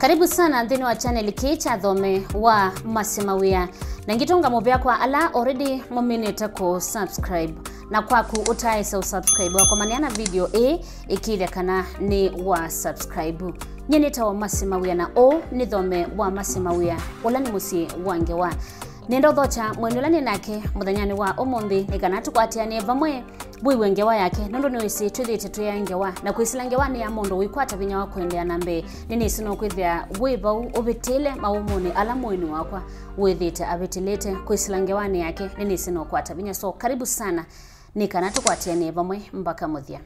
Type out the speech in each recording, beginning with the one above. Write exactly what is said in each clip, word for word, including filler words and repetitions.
Karibu sana nthĩnĩ wa channel kĩĩ kya Thome wa Masi Mawĩa. Na ngĩtũnga mũvea kwa ala already mũminĩte kũ subscribe. Na kwaku ũtaĩsa ũ subscribe wakomania na video ĩĩ, ĩkĩĩthya kana nĩ wa subscribe. Nyie nĩtawa Masi Mawĩa na ũũ nĩ Thome wa Masi Mawĩa, ũla nĩ mũsyĩ wa ngewa. Nĩenda ũthokya mweni ũla nĩ nake mũthenyanĩ wa ũmũnthĩ nĩ kana tũkwatĩanĩe vamwe. Wĩw'e ngewa yake, nũndũ nĩwĩsĩ twĩthĩĩtwe twĩ a ngewa, na kwĩsĩla ngewa nĩ ya mũndũ wĩkwata vinya wa kũendeea na mbee. Nĩnĩsĩ no kwĩthĩa wĩ vau ũvĩtĩle maũmũnĩ ala mũĩnĩ wakwa wĩthĩĩte avĩtĩlĩte. Kwĩsĩla ngewanĩ yake, nĩnĩsĩ no kwata vinya. So, karibu sana, nĩ kana tũkwatĩanĩe vamwe mbaka mũthya.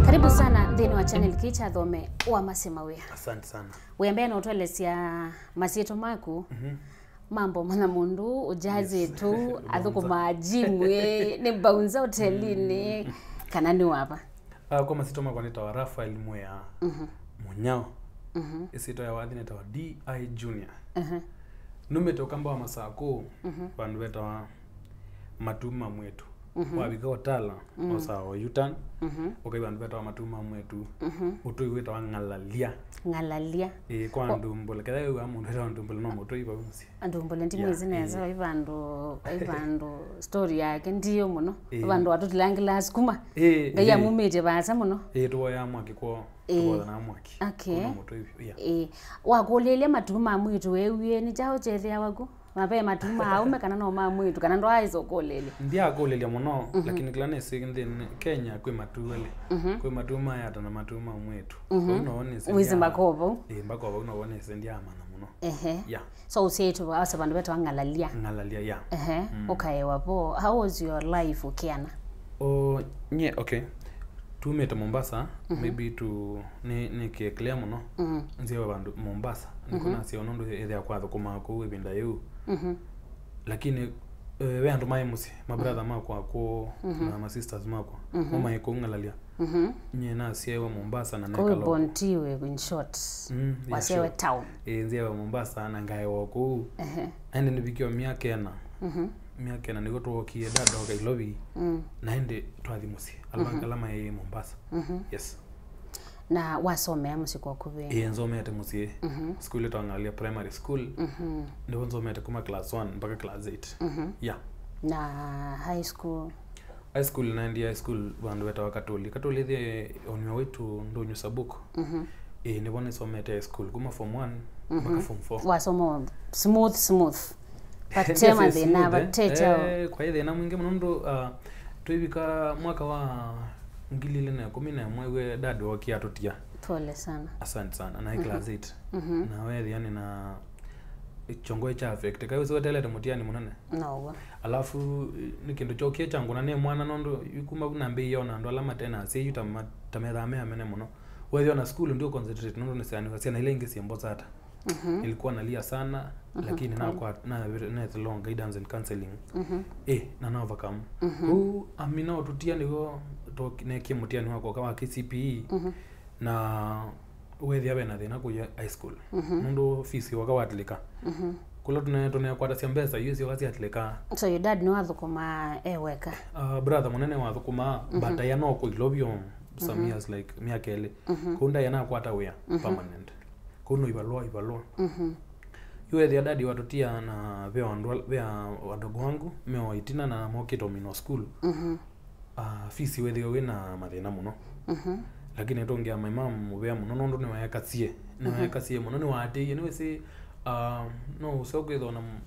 Karibu sana nthĩnĩ wa channel kĩĩ kya Thome wa Masi Mawĩa. Asante sana. Wĩa mbee na ũtũelesya masyĩtwa maku, Mhm. mambo mana mũndũ, ũjazĩtu, Yes. Bouncer. Athũkũmaa gym, ĩ, nĩ bouncer hotelinĩ, Mm. kana nĩ wava? Ah, kwa masyĩtwa makwa nĩtawa Raphael Mwea Mhm. Mũnyao. Mhm. Ĩsyĩtwa ya wathi nĩtawa D I Junior. Mhm. Numĩte Ũkamba wa Masakũ, Mhm. vandũ vetawa Matu ma Mwĩtu. Mhm. Wavika Otala, Mhm. osaa o U-turn, Mhm. ũkai vandũ vetawa Matu ma Mwĩtu. Mhm. Ũtũi wĩtawa Ng'alalia. Ng'alalia. Ĩĩ, kwa Ndumbule. Ketha wĩw'a mũndũ etawa Ndumbule no mũtũi vau mũsyĩ. Ndumbule ndimwĩsĩ Yeah, nesa, ĩĩ. Vai vandũ, vai vandũ story yake ndiyo mũno. Ĩĩ. Vai vandũ watũtilangĩla sukuma. Ĩĩ, Ngai ĩĩ. Amumĩtye vaasa mũno. Ĩĩ, tũvoyaa mwaki kwoo. Ĩĩ. Tũvoyanaa mwaki. Okay. Kũu no mũtũi, yeah. Ĩĩ. Wakũlĩlya Matu ma Mwĩtu weewie nĩ kyaũ kyethĩawa ku? Mape matu ma aũme kana no ma mwĩĩtu, kana ndwaaĩsa ũkũlĩlya? Ndiakũlĩlya mũno, Mhm. lakini kĩla nĩsĩ nthĩnĩ Kenya kwĩ matu elĩ. Mhm. Kwĩ matu ma yata na matu ma mwĩĩtu. Mhm. Vau no nĩsĩ Wĩsĩ ndia- mbaka o vau? Ĩĩ, mbaka o vau no nĩsĩ ndiamanya mũno. Ehe. Yeah. So ũsyaĩtwe asa vandũ vetawa Ng'alalia? Ng'alalia, yeah. Ehe. Mm. Ũkaewa vo. How was your life ũkĩana? O, nye, okay. Tumĩte Mombasa, Mhm. maybe tu, nĩ, nĩ kĩekelea mũno. Mhm. Nzyawa vandũ Mombasa. Nĩko Mhm. nasyawa nũndũ ethĩa kwathũkũmaa kũu ĩvinda yĩu. Mhm. Lakini, eh, ve andũ maĩ mũsyĩ, mabrother Mhm. makwa kũu, Mhm. na masisters makwa. Mhm. Mo maĩ kũu Ng'alalia. Mhm. Nyie nasyaĩwa Mombasa na Kũu nekala born tiwe, in short. Mm, yeah, Wasyaĩwe sure. town. Ĩĩ, nzyawa Mombasa na ngaewa kũu. Ehe. Ende nĩvikie o myaka ĩna. Mhm. Myaka ĩna nĩw'o twookie, dad oka Ilovi, Mm. na ĩndĩ twathi mũsyĩ. Ala, Mhm. ala maĩ Mombasa. Mhm. Yes. Na wasomea mũsyĩ kwa ũkuvĩ? Ĩĩ, nzomete mũsyĩ. Mhm. School ĩtawa Ng'alalia Primary School. Mhm. Nĩvo nzomete kuma class one mpaka class eight. Mhm. Yeah. Na high school? High school naendie high school vandũ vetawa Katuli. Katuli ĩthĩ on your way to Ndũnyũ Sabuk. Mhm. Ĩĩ, nĩvo nĩsomete high school kuma form one Mhm. mpaka form four. Wasoma smooth, smooth. Vate Yes, yes, mathĩna, smooth, eh. vate kyaũ. Eh, kwaĩ thĩna mwingĩ mũno nũndũ, ah, twĩvika mwaka wa ngili ilĩ na ĩkũmi na ĩmwe w'e dad okie atũtia. Pole sana. Asante sana. Naĩ Mhm. class eight. Mhm. Na weethĩa nĩ na kyongo kya affect. Kaĩ ũsiwetelete mũtiani mũnene? Now'o. Alafu, nĩ kĩndũ kyokie kyangu na nĩ mwana nũndũ yu kuma vu nambĩĩie ona andũ ala mate na asyai yu ta ma-, ta methaa me amene mũno. Weethĩa ona school ndio concentrate nũndũ nĩsyaanĩwa syana ila ingĩ syĩ mbosata. Mhm. Nilikuwa nalia sana, Mhm. lakini nakwa-, na, na long guidance and counseling. Mhm. Eh, na na overcome. Mhm. Kũu Amina ũtũtia nĩw'o twa-, nekie mũtiani wakwa wa K C P E. Mhm. Na weethĩa ve na thĩna kũya high school. Mhm. Nũndũ fees yoka watilĩka. Mhm. Kũla tũne-, tũneekwatasya mbesa, iu syoka syatilĩka. So your dad nĩwathũkũmaa e weka? Uh, brother mũnene wathũkũmaa, Mhm. but aya no kũilovyo some Mhm. years, like, myaka ĩlĩ. Mhm. Kũu ndaĩ nakwata wĩa Mhm. permanent. Kũu no ivalũa, ivalũa. Mhm. Yu weethĩa dad watũtia na ve andũ al-, ve a-, wadogo wangu, me o ĩtina na mokĩte ũminwa school. Mhm. Ah, fees wĩthĩwe wĩ na mathĩna mũno. Mhm. Lakini nĩtũngĩa my mom mũvea mũno nũndũ nĩweekasie. Mhm. Nĩweekasie mũno, nĩwaatĩĩie, nĩwĩsĩ, ah, no ũseo kwĩthwa na m-,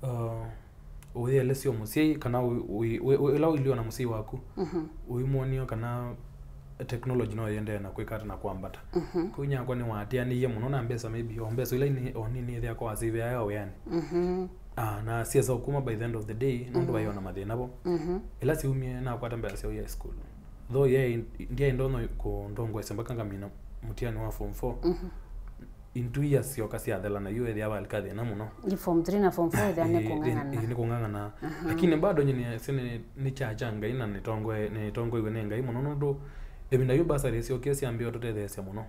ah, ũyĩelesyo mũsyai, kana ũ-, ũ-, ũ-, ũ-, ĩla ũilio na mũsyai waku, Mhm. ũimwonio kana technology no yĩendee na kwĩka ata na kwambata. Mhm. Kũu nyakwa nĩwaatĩanĩie mũno na mbesa, maybe o mbesa ila ini-, o nini ĩthĩa kwa wasĩvĩae o wĩanĩ. Mhm. Ah, na siasa ũkuma by the end of the day, nũndũ Mhm. waiona mathĩna vo. Mhm. Ĩla siumie nakwata mbesa sya ũya school. Though ye, ndiaĩ ndonya kũndongoesya mpaka ngamina mũtiani wa form four. Mhm. In two years syoka syathela, na yu ethĩa valika thĩna mũno. Nĩ form three na form four ethĩa nĩ kũng'ang'ana. Ĩĩ, nĩ kũng'ang'ana. Lakini bado nye nĩ, nĩ, nĩ kya kya Ngai na nĩtongoe-, nĩtongoiwe nĩ Ngai mũno, nũndũ ĩvinda yu bursary syokie syambĩe ũtũtetheesya mũno.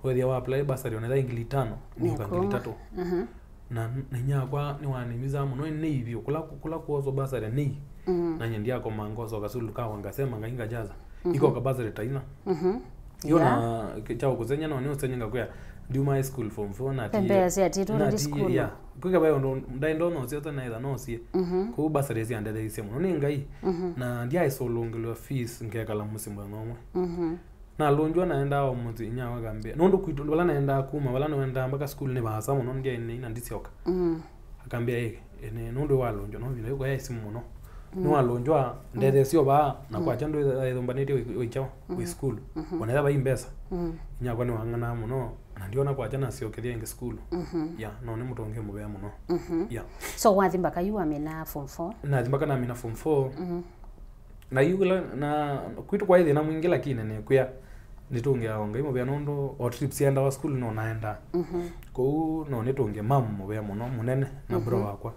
Wethĩa wa apply bursary onetha ngili itano, nĩũka ngili itatũ. Na, na inyia wakwa nĩwanĩmĩsaa mũno nĩ vyũ. Kũla, kũla kwoswa bursary nĩ. Na nye ndiakoma ngosoka sukulu kakwa ngasema Ngai ngajaza. Ikoka bursary ta inya. Yo na kya ũkũsenya no nĩ ũsenya ngakwĩa ndiuma high school form four na ti. Mbea sya titũ na ti school. Yeah. Kwĩka vaĩ ũndũ ndaĩ ndona ũsyote naitha nosie. Kũu bursary syandetheisye mũno nĩ Ngai. Na ndyaĩsũlũngĩlwa fees ngekala mũsyĩ mũthenya ũmwe. Nalũngywa naendaa o mũsyĩ inyia wakwa akambĩa. Nũndũ kwitũ vala naendaa kuma, vala naendaa mpaka sukulu nĩ vaasa mũno, ndyaĩ na ndisyoka. Akambĩa, "Ĩ, ĩnĩ, nũndũ walũngywa, no ĩvinda yĩu kwayaĩ simũ mũno. Nĩwalũngywa, ndetheesye o vaa, na kwakya ndwĩthũmbanĩtye wĩ, wĩ kyaũ, wĩ sukulu. Onetha vai mbesa." Inyia wakwa nĩwang'anaa mũno, na ndiona kwakya nasyokethya ĩngĩ sukulu. Ya, no nĩ mũtongei mũvea mũno. Ya. So wathi mpaka yu wamina form four? Nathi mpaka namina form four. Na yu kĩla, na kwitũ kwaĩ thĩna mwingĩ, lakini nĩkwĩa nĩtũngĩaa o Ngai mũvea nũndũ o trips syaendawa sukulu no naendaa. Kũu no nĩtũngĩe mamu mũvea mũno mũnene na bro wakwa.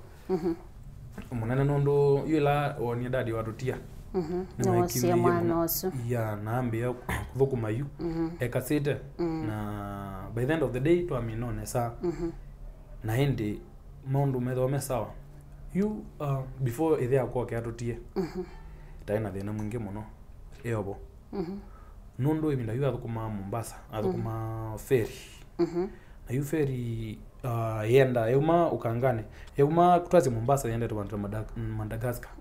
Mũnene nũndũ yu ĩla wonie dadi watũtia. Nĩwosie mwana ũsu. Ya, naambĩĩa kũthũkũma yu ekasĩte. Na by the end of the day twamina o nesa. Na ĩndĩ maũndũ methĩwa me sawa. Yu, uh, before ĩthe akwa oke atũtie, taĩ na thĩna mwingĩ mũno eovo. Nũndũ ĩvinda yu athũkũmaa Mombasa, athũkũmaa ferry. Na yu ferry, uh, yenda, yauma Ũkanganĩ, yauma twasye Mombasa yendete vandũ ta Mada-, Madagascar.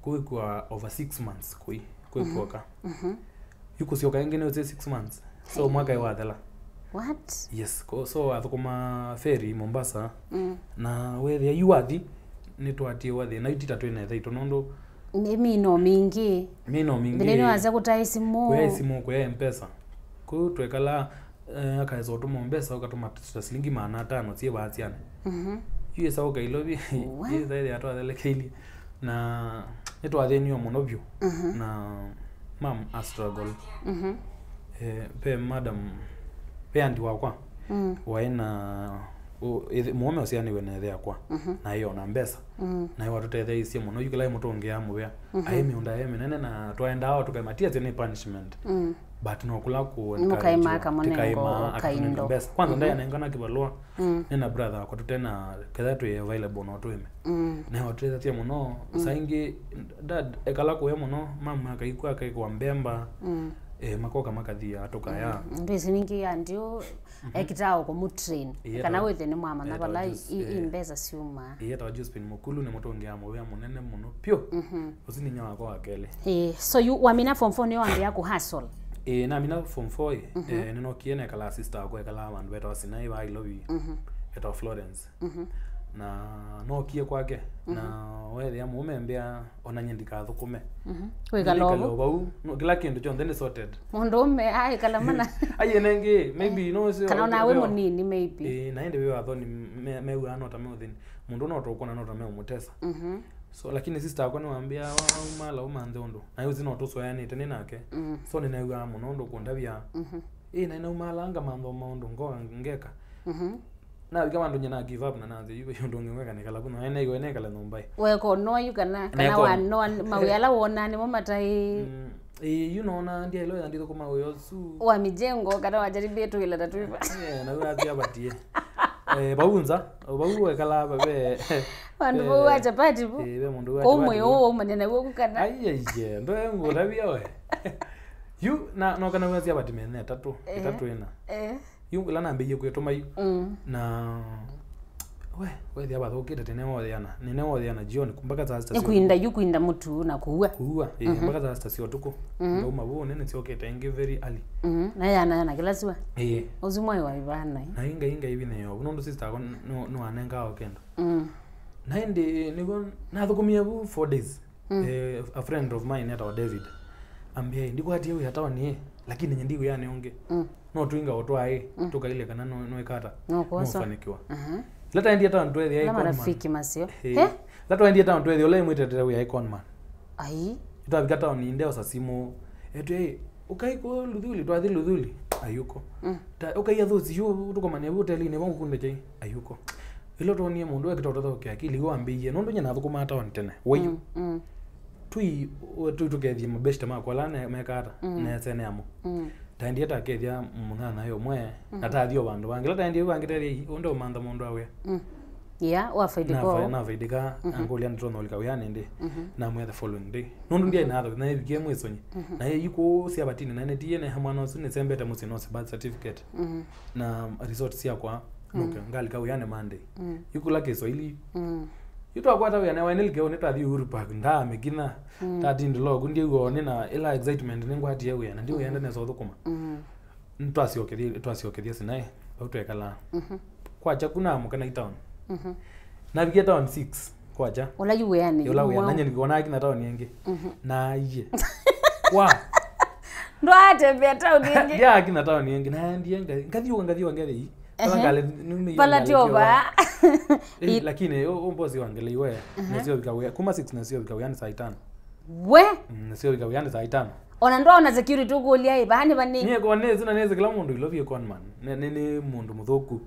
Kũĩkwa over six months kũi, kũĩkwoka. Yu kũsyoka ĩngĩ nĩ ũsĩ six months. So mwaka ĩ wathela. What? Yes, ko-, so athũkũma ferry Mombasa. Na wethĩa yu wathi nĩtwatie wathi na itita twĩ na ĩthaitũ nũndũ mĩno mingĩ. Mĩno mingĩ. Mbele waza kũtaĩ simũ. Kũya simũ, kũya mpesa. Kũu twekala, eh, akaesa ũtũma mbesa ũkatũma ta silingi maana atano syĩ vaasyane. Yu ĩsa ũka Ilovi. Ĩsa ĩthĩa twathelekeilie. Na nĩtwathĩniwe mũno vyũ. Na mam a struggle. Eh, ve madam, ve andi wakwa waĩ na ũ-, ĩthe-, mũũme ũsianĩwe na ĩthe yakwa. Na ĩona mbesa. Na ĩwatũtetheeisye mũno, yu kĩla ĩmũtũngĩaa mũvea. Aĩ mĩũnda yaĩ mĩnene na twaendaa o tũkaimatia syo nĩ punishment. But no kũla kũ-, mũkaimaa kamũnengo, tũkaimaa akatũnenga kaindo. Mbesa. Kwanza ndayanengana kĩvalũa. Nĩ na brother wakwa tũte na ketha twĩ available no twĩme. Na watũtethetie mũno. Saa ingĩ dad ekala kũya mũno, mama akaikua akaikwa mbemba. Eh, makoka makathia tũkaya. Ndwĩsĩ ningĩ ya ndio ekĩtaa o kũmũtrain. Ĩĩ, kana wĩthe nĩ mwamanya vala i mbesa syuma. Ĩĩ, etawa Josephine Mũkulu nĩ mũtũngĩa mũvea mũnene mũno pyũ. Ũsu nĩ inya wakwa wa kelĩ. Ĩĩ, so yu wamina form four nĩyo wambĩĩa kũ hustle? Ĩĩ, namina form four ĩ, eh, nĩnokie nekalaa sister wakwa ekalaa vandũ vetawa Sinai va Ilovi, etawa Florence. Na nokie kwake, na weethĩa mũũme mbĩa ona nye ndikathũkũme. Wĩkala o vau. No, kĩla kĩndũ kyonthe nĩ sorted. Mũndũũme aikala mana. Aiye nengĩ, maybe no sio kana onawe mũnini maybe. Eh, na ĩndĩ wĩ wathoni me-, mew'aa no ta me ũthĩni. Mũndũ no tũkũna no ta me ũmũtesa. So lakini sister akwa nĩwambĩa wa-, waumala ũmanthe ũndũ. Na yuzi no tũsoeanĩte nĩ nake. So nĩnew'aa mũno ũndũ kũndavya. Ĩĩ, na nĩnaumala ngamantha maũndũ ngo-, ngeka. Navika vandũ nye na give up na nanze yu ũndũ ũngĩ ngweka nĩkala kuno. Ene iwe nekala nyũmba ĩ. Weka ũnoa yu kana, kana wanoa mawĩa ala wonaa nĩmo mataĩ. Mm, ĩĩ, yu nona ndiaĩlwe ya ndithũkũma wĩa ũsu. Wa mijengo kana wajaribie tu ila tatuiva. Eh, na wĩa atia batie. Eh, vau nza, vau wekala ve. Vandũ vau wa chapati vu. Eh, ve mũndũ wa chapati. Kwa mwĩĩ ũũ umanya na wĩku kana. Ai, ai, ye, ndo yangu tabia we. Yu, na, no kana wĩa chapati mene tatu, tatu ina. Eh. Yu ĩla nambĩie kwĩtũma yu. Na we, wethĩa vathũkĩte tene wotheana, nene wotheana jioni mpaka saa sita. Nĩ kwinda yu kwinda mũtu na kuua. Kuua, ĩĩ, mpaka saa sita cia ũtukũ. Ndauma vau nene syokĩte ĩngĩ very early. Na yana yana kĩla sua. Ĩĩ. Ũsu mwai wa ivana. Na inga inga ivi nĩyo. Nũndũ sister akwa nĩwanengaa o kenda. Na ĩndĩ nĩvo nathũkũmie vu four days. Eh, a friend of mine etawa David ambia, "Ĩ, ndikwatie wĩa taoni ĩ, lakini nye ndi wĩanĩ ũngĩ." No twinga ũtwaĩ, tũkailye kana no, no ĩkata. No kwosa. No ũfanikiwa. Ĩla taendie taoni twethĩa ĩla marafiki masio. Eh? Ĩla taendie taoni twethĩa ũla ĩmwĩtetera wĩa ĩ conman. Ai. Twavika taoni ndeosa simũ. Etwe, "Ĩ, ũkai kũ Luthuli, twathi Luthuli." Ayuko. Mm. Ta, ũkaia thũsi yu, tũkomania yu hotelinĩ, wa ngũkundĩkya ĩ? Ayuko. Ĩla twonie mũndũ ekĩta ũtathaũkĩa akili, yu ambĩie. Nũndũ nye nathũkũmaa taoni tene. Wei. Mm, mm. Tui, tui tũkethie mabeshte makwa ala ne-, meka ata? Mm. Nesene amo. Mm. Taendie takethia mũnyanya ũmwe, na tathi o vandũ vangĩ. Ĩla taendie vangĩ tethia, ĩ, ũndũ ũmantha mũndũ awĩa. Mm. Yeah, wafaidika. Nava-, navaidika, angũlya nĩtũnolika wĩanĩ ndĩ. Mhm. Namwĩa the following day. Nũndũ ndiaĩ na thau, na ĩvikie mwĩsonyi. Mhm. Na yĩ kũu Siabatini, na nĩtie ne mwana ũsu nĩsembete mũsyĩ nose birth certificate. Mhm. Na result syakwa, nũke, ngalika wĩanĩ Monday. Mm. Yu kũla Kiswahili. Mm. Yu twakwata wĩa na waĩ nĩlike ũnĩ twathi Uhuru Park, ndaamĩkinya, tatindĩla ũku, ndiew'a ũnĩ na ĩla excitement nĩngwatie wĩa, na ndiwĩenda nesa ũthũkũma. Mm. Nĩtwasyokethie, twasyokethie Sinai, vau twekalaa. Mhm. Kwakya ku naamũka na town. Mhm. Navikie town six, kwakya. Ũla yu wĩanĩ, ũla wĩa, nanye nĩkĩwona akinya town ĩngĩ. Mhm. Naaie. Kwa. Ndwatembea town ĩngĩ? Ndiakinya town ĩngĩ, naendie nga-, ngathiũka, ngathiũka, ngathiĩ. Ehe. Pala ngale, nĩme vala ngalekĩwa. Tioba. Eh, lakini, ũ-, ũmbosi wa ngele iwe, nasio vika wĩa. Kuma six nasio vika wĩa nĩ saa itano. We? Mm, nasio vika wĩa nĩ saa itano. Ona ndwaona security ũkũlya ĩ, vaa nĩ vanĩ? Niĩ kwa nĩsĩ na nĩsĩ kĩla mũndũ ilovie conman. Nĩ, nĩ, nĩ mũndũ mũthũku.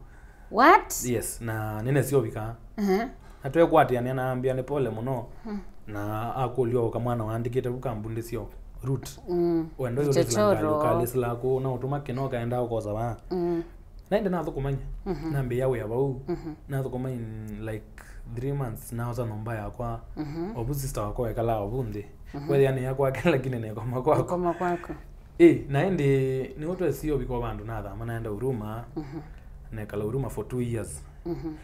What? Yes, na nĩnesyovikaa. Ehe. Na twekwatĩanĩa na ambĩa nĩ pole mũno. Hmm. Na akũlya ũka mwana waandĩkĩte vu kambundĩ syo route. Mm. Wendo yo Vichochoro. Ũkalĩsĩla kũ na ũtũma kĩno kaenda ũkosa vaa. Mm. Na ĩndĩ nathũkũma nye. Mhm. Nambĩĩa wĩa vau. Mhm. Nathũkũma in, like, three months naosa nyũmba yakwa. Mhm. Ovu sister wakwa wekalaa ovu nthĩ. Mhm. Wethĩa nĩ ya kwake lakini nekoma kwakwa. Koma kwako. Ĩ, na ĩndĩ nĩw'o twesio viko vandũ nathama naenda Huruma. Mhm. Nekala Huruma for two years. Mhm.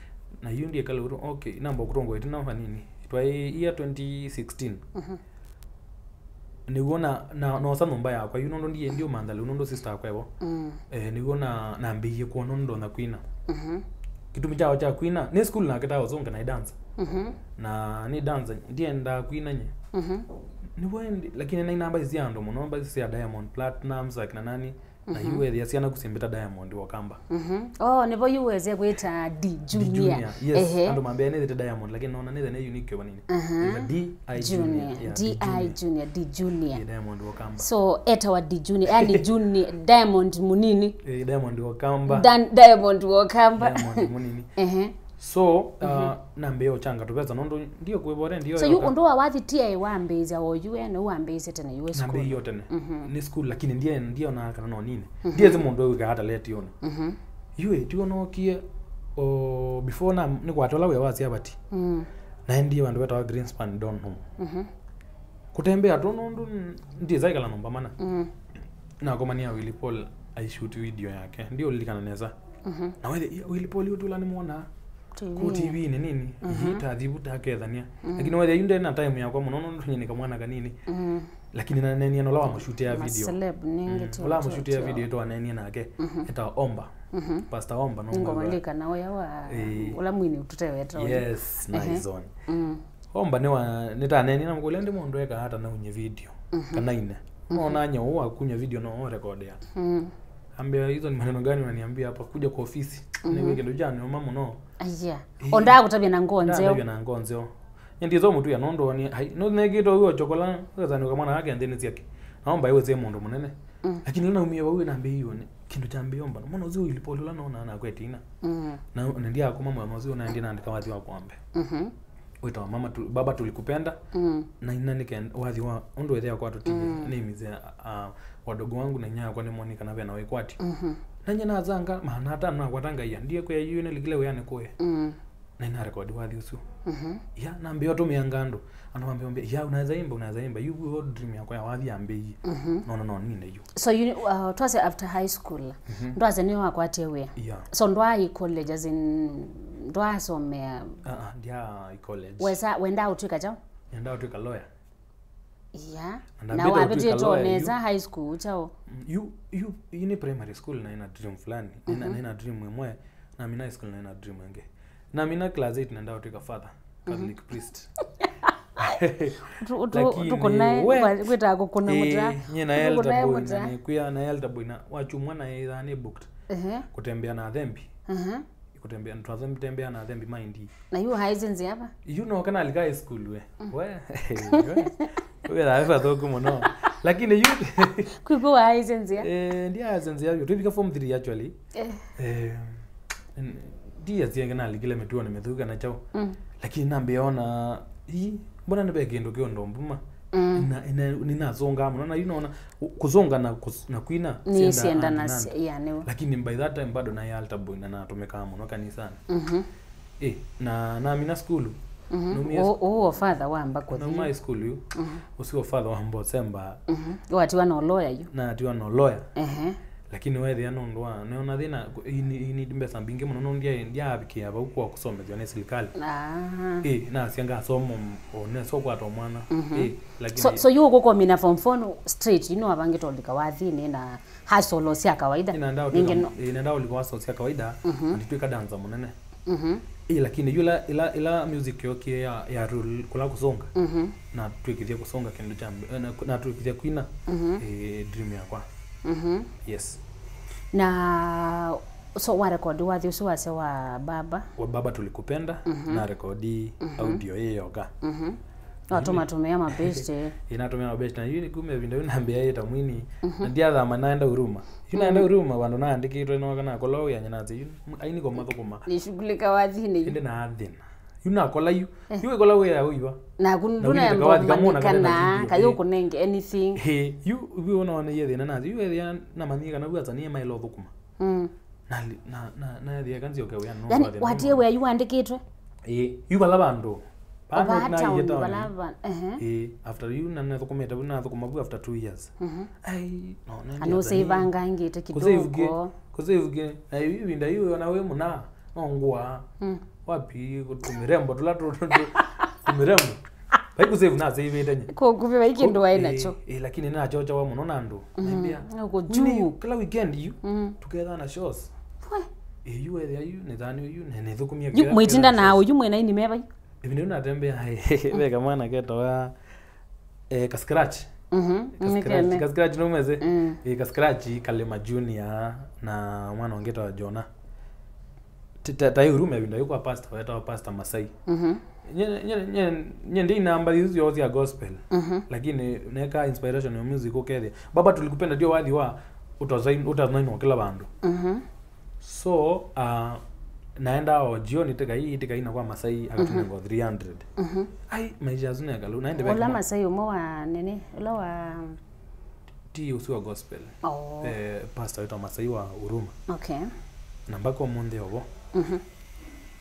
Na yu ndiekala Huruma, okay, namba kũtongwa ĩtina vanini. Twaĩ year twenty sixteen. Mhm. Nĩw'o na, na, noosa nyũmba yakwa yu nũndũ ndiĩ, ndiũmantha lĩu nũndũ sister akwa evo. Mm. Eh, nĩw'o na, nambĩie kwona ũndũ ndonya kwina. Mhm. Kĩtumi kyao kya kwina, nĩ school nake ta ũsũnga na dance. Mhm. Na nĩ dance, ndiendaa kwina nye. Mhm. Nĩw'o ĩndĩ, lakini naina mbathi sya andũ mũno, mbathi sya Diamond Platnumz, akina nani, na yu wethĩa syana ku simbĩta Diamond wa Kamba. Mhm. Oh, nĩvo yu wese kwĩta D Junior. D Junior, yes. Ehe. Andũ mambĩa nĩthĩte Diamond, lakini nona nĩthe nĩ unique vanini. Aha. Nĩta D I Junior. Junior. Yeah, D I D Junior. Junior, D Junior. Yeah, Diamond wa Kamba. So, etawa D Junior, yani Junior, Diamond mũnini. Eh, Diamond wa Kamba. Dan-, Diamond wa Kamba. Diamond mũnini. Ehe. So, uh, nambĩĩa ũchanga tũvesa nũndũ ndiyo kwĩvore, ndiyo. So, yu ũndũ wa wathi T I wambĩĩsya o yu ene wambĩĩsye tene yu school? Nambĩĩie o tene. Mhm. Nĩ school, lakini ndiye, ndiye ona kana no nini. Mhm. Ndiye zi mũndũ wĩkaa ata letioni. Mhm. Yu ĩ, tiwo nookie, o, before na, nĩkwata ũla wĩa wa Siavati. Mm. Naendie vandũ vetawa Greenspan Don Home. Mhm. Kũtembea tu nũndũ n-, ndiĩsa ĩkala nyũmba mana. Mm. Nakomania Willy Paul aishoot video yake. Ndiũlilikana nesa. Mhm. Na wethe, "Ia, Willy Paul ũtũla nĩmwona." T V. Ku T V-inĩ nini. Mhm. Ii, tathivu takethania. Mhm. Lakini wethe, yu ndena time yakwa mũno, nũndũ nyie nĩ kamwana kanini. Mhm. Lakini nanenia na ũla wamũshutĩa video. Maceleb, nĩ Mm. Ũla wamũshutĩa video ĩtwa nenie nake. Mhm. Ĩtawa Omba. Mhm. Pastor Omba, no ngoma mwĩwa. Lika na ũya wa Eh. Ũla mwini tũteweta ũyũ. Yes, Ehe. Nice one. Mm. Omba nĩ wa, nĩtanenie na mũkũlya ndi mũndũ eka ata naunye video. Mhm. Kana ine. Mhm. Nona nye ũũ akunya video no rekodea. Mm. Ambia, "Hizo ni maneno gani unaniambia hapa? Kuja kwa ofisi." Mhm. Nĩwe kĩndũ kya nyuma mũno. Aya. Eh. Ondaa kũtavya na ngoo nzeo. Ndavya na ngoo nzeo. Nyendie zo mũtuya nũndũ ni, ai, no nekĩte ũyũ chokola, ũkazanĩka mwana wake nthĩnĩ syake. Naomba iwe sie mũndũ mũnene. Mm. Lakini naumia vau na mbei yone. Kĩndũ kya mbei omba. Mwana ũcio Willy Paul ũla nona na kwetina. Mm. Na, na ndiakoma mwana ũcio na ndi naandĩka wathi wa kwambe. Mhm. Wĩtawa mama tu, baba tulikupenda. Mm. Na ina nĩkenda wathi wa ũndũ wethĩa kwa tũtie. Mm. Nĩ mize, uh, wadogo wangu na inya yakwa nĩmoni kana vena wĩkwati. Mhm. Na nye nazanga maana atano nakwata Ngai, ndiye kwĩa yu nĩlikile wĩanĩ kũe. Mm. Na ina record wathi ũsu. Mhm. Ya, nambia ũtũmĩanga andũ. Andũ mambia, mambia, "Ya, unaweza imba, unaweza imba." Yu, yu dream yakwa ya wathi yambĩie. Mhm. No, no, no, nine yu. So, you, uh, twase after high school, Mhm. ndwase nĩwe wakwatie wĩa? Yeah. So, ndwai college, as in, ndwasomea? Ah, ah, ndiai college. Wesa, wenda ũtwĩka kyaũ? Nenda ũtwĩka lawyer. Yeah. Na na ndambĩte wavĩtĩtwe ũtwĩka lawyer, nesa yu. High school kyaũ? Mm, yu, yu, yu nĩ primary school na ina dream fulani. Nina, Mhm. nina dream ĩmwe. Na mina high school na ina dream ĩngĩ. Na mina class eight nenda ũtwĩka father, Catholic Mhm. priest. Utu-, utu-, Lakini tukuna, we, kwa-, kwĩtaa kũkuna eh, mũta. Nye na Tukuna elder boy mũta. Na nĩkwĩa na elder boy na wachumwa na ĩthaa nĩ booked. Ehe. Kũtembea na athembi. Ehe. Kũtembea, twatembea na athembi maindi. Na yu haizi nzĩa ava? Yu no kana alika high school we. Mm. We. We. We la vathuku mũno. Lakini yu Kwĩkw'o waaĩsenzĩa. Eh, ndiaasenzĩa yu. Twĩvika form three actually. Eh. Eh, n- ndiasya kana nalikile mĩtuonĩ mĩthũku kana kyaũ. Mm. Lakini nambĩa ona, ii, mbona nĩ ve kĩndũ kĩ ũndũ mbuma? Mm. Nina- nina- Ninasũngaa mũno, na yu nona kũsũnga na kũs- na kwina nĩsiendana. Yeah, nĩw'o. Lakini by that time bado naĩ altar boy na natũmĩkaa mũno kanisani. Mhm. Eh, na namina sukulu. Mhm. Naumia- Ũ- ũũ o father wamba kũthi. Nauma high school yu. Mhm. Ũsu o father wamba ũsemba. Mhm. Watiwa no lawyer yu. Natiwa no lawyer. Ehe. Lakini wethĩa nũndũ wa nĩona thĩna, I need- I need mbesa mbingĩ mũno, nũndũ ndya- ndyavikĩa vau kwa kũsomethwa nĩ silikalĩ. Ah. Eh, nasya ngasoma, o nesa ũkwata mwana. Mhm. Eh, lakini So, so yu ũkũkomina form four straight, yu nĩwavangĩte ũlika wathinĩ na hustle sya kawaida. Nĩnaendaa Ningĩ ũlika- no- eh, nĩnaendaa ũlika hustle sya kawaida, Mhm. na nditwĩka dancer mũnene. Mhm. Ĩ, lakini yu ĩla- ĩla- ĩla music yokie ya- ya rule kũla kũsũnga, Mhm. natwĩkĩthya kũsũnga kĩndũ kya mbe- eh, na- natwĩkĩthya kwina, Mhm. eh, dream yakwa. Mhm. Yes. Na so wa record wathi ũsu wasya wa baba? Wa baba tulikupenda, Mhm. na rekodi Mhm. audio ĩ yoka. Mhm. Watũmatũmĩa mabeshte. Ĩ, natũmĩa mabeshte, na yu nĩ kuma ĩvinda yu nambĩa ĩta mwini, Mhm. na ndiathama naenda Huruma. Yu naenda Huruma, vandũ naandĩkĩtwe noka nakola wĩa nyinasya yu, aini ko mathũkũma. Nishughulika wathinĩ yu. Ĩndĩ naathĩna. Yu nakola yu. Eh. Yu ĩkola wĩa ũiva. Naku Na ndũnaemba kawathi kamwe na ũmanyĩkana, kanena video. Kaĩ ũkũnenge anything. Ĩ, yu, yu ũnaoneie thĩna nasyo. Yu ethĩa namanyie kana yu asanii maĩle ũthũkũma. Mm. Na, na, na, na ethĩa kanzioke wĩa no. Yani, watie wĩa yu wandĩkĩtwe? Ĩ, yu vala vandũ. Vala Oba naiye town, town. Vala va-, ehe. Ĩ, after yu na nathũkũmĩte vu, nathũkũma vu after two years. Mhm. Ai, no, nende Kana atani. Ũseivangangĩte Kũsave kĩ? Kidogo. Kũsave kĩ? Na yu ĩvinda yu ona wĩ mũna, no ngũa. Mm. Wapi tũmĩrembo tũla tũ- tũ- tũ- tũmĩrembo. Vai kũsave nasavĩte nye. Kũkuvĩ vai kĩndũ waĩ nakyo. Ĩ, ĩ, lakini nachochawa mũno na andũ. Mhm. Nambĩa, No kũ "Wini, juu. Kila weekend yu, Mhm. tukethana shows." We. Ĩ, yu wethĩa yu, nĩthani yu, ne- nĩthũkũmia Yu kĩla- mwĩtinda kĩla na shows. Ũyu mwĩna ini mevai? Ĩvinda yu natembea, ve kamwana ketawa, eh, Kascratch. Mhm, Kascratch, nĩkene. Kascratch nũmese? Mm. Eh, Kascratch, Kalema Junior, na mwana ũngĩ tawa Jona. Ti- ta- Taĩ Huruma ĩvinda yu kwa pastor, wetawa Pastor Masai. Mhm. Nye- nye- nye- nye ndi namba isu syonthe sya gospel. Mhm. Lakini neka inspiration ya music ũkethĩa. Baba tulikupenda ndio wathi wa utazain- utazainwa kila vandũ. Mhm. So, uh, naenda o jioni tĩkai tĩkaina kwa Masai akatunenga three hundred. Mhm. Ai, maisha asu nekalu naende Ũla vekima. Masai ũmwe wa nini? Ũla wa Ti ũsu wa gospel. Oh. Eh, pastor wĩtwa Masai wa Huruma. Okay. Na mpaka ũmũnthĩ ovo. Mhm.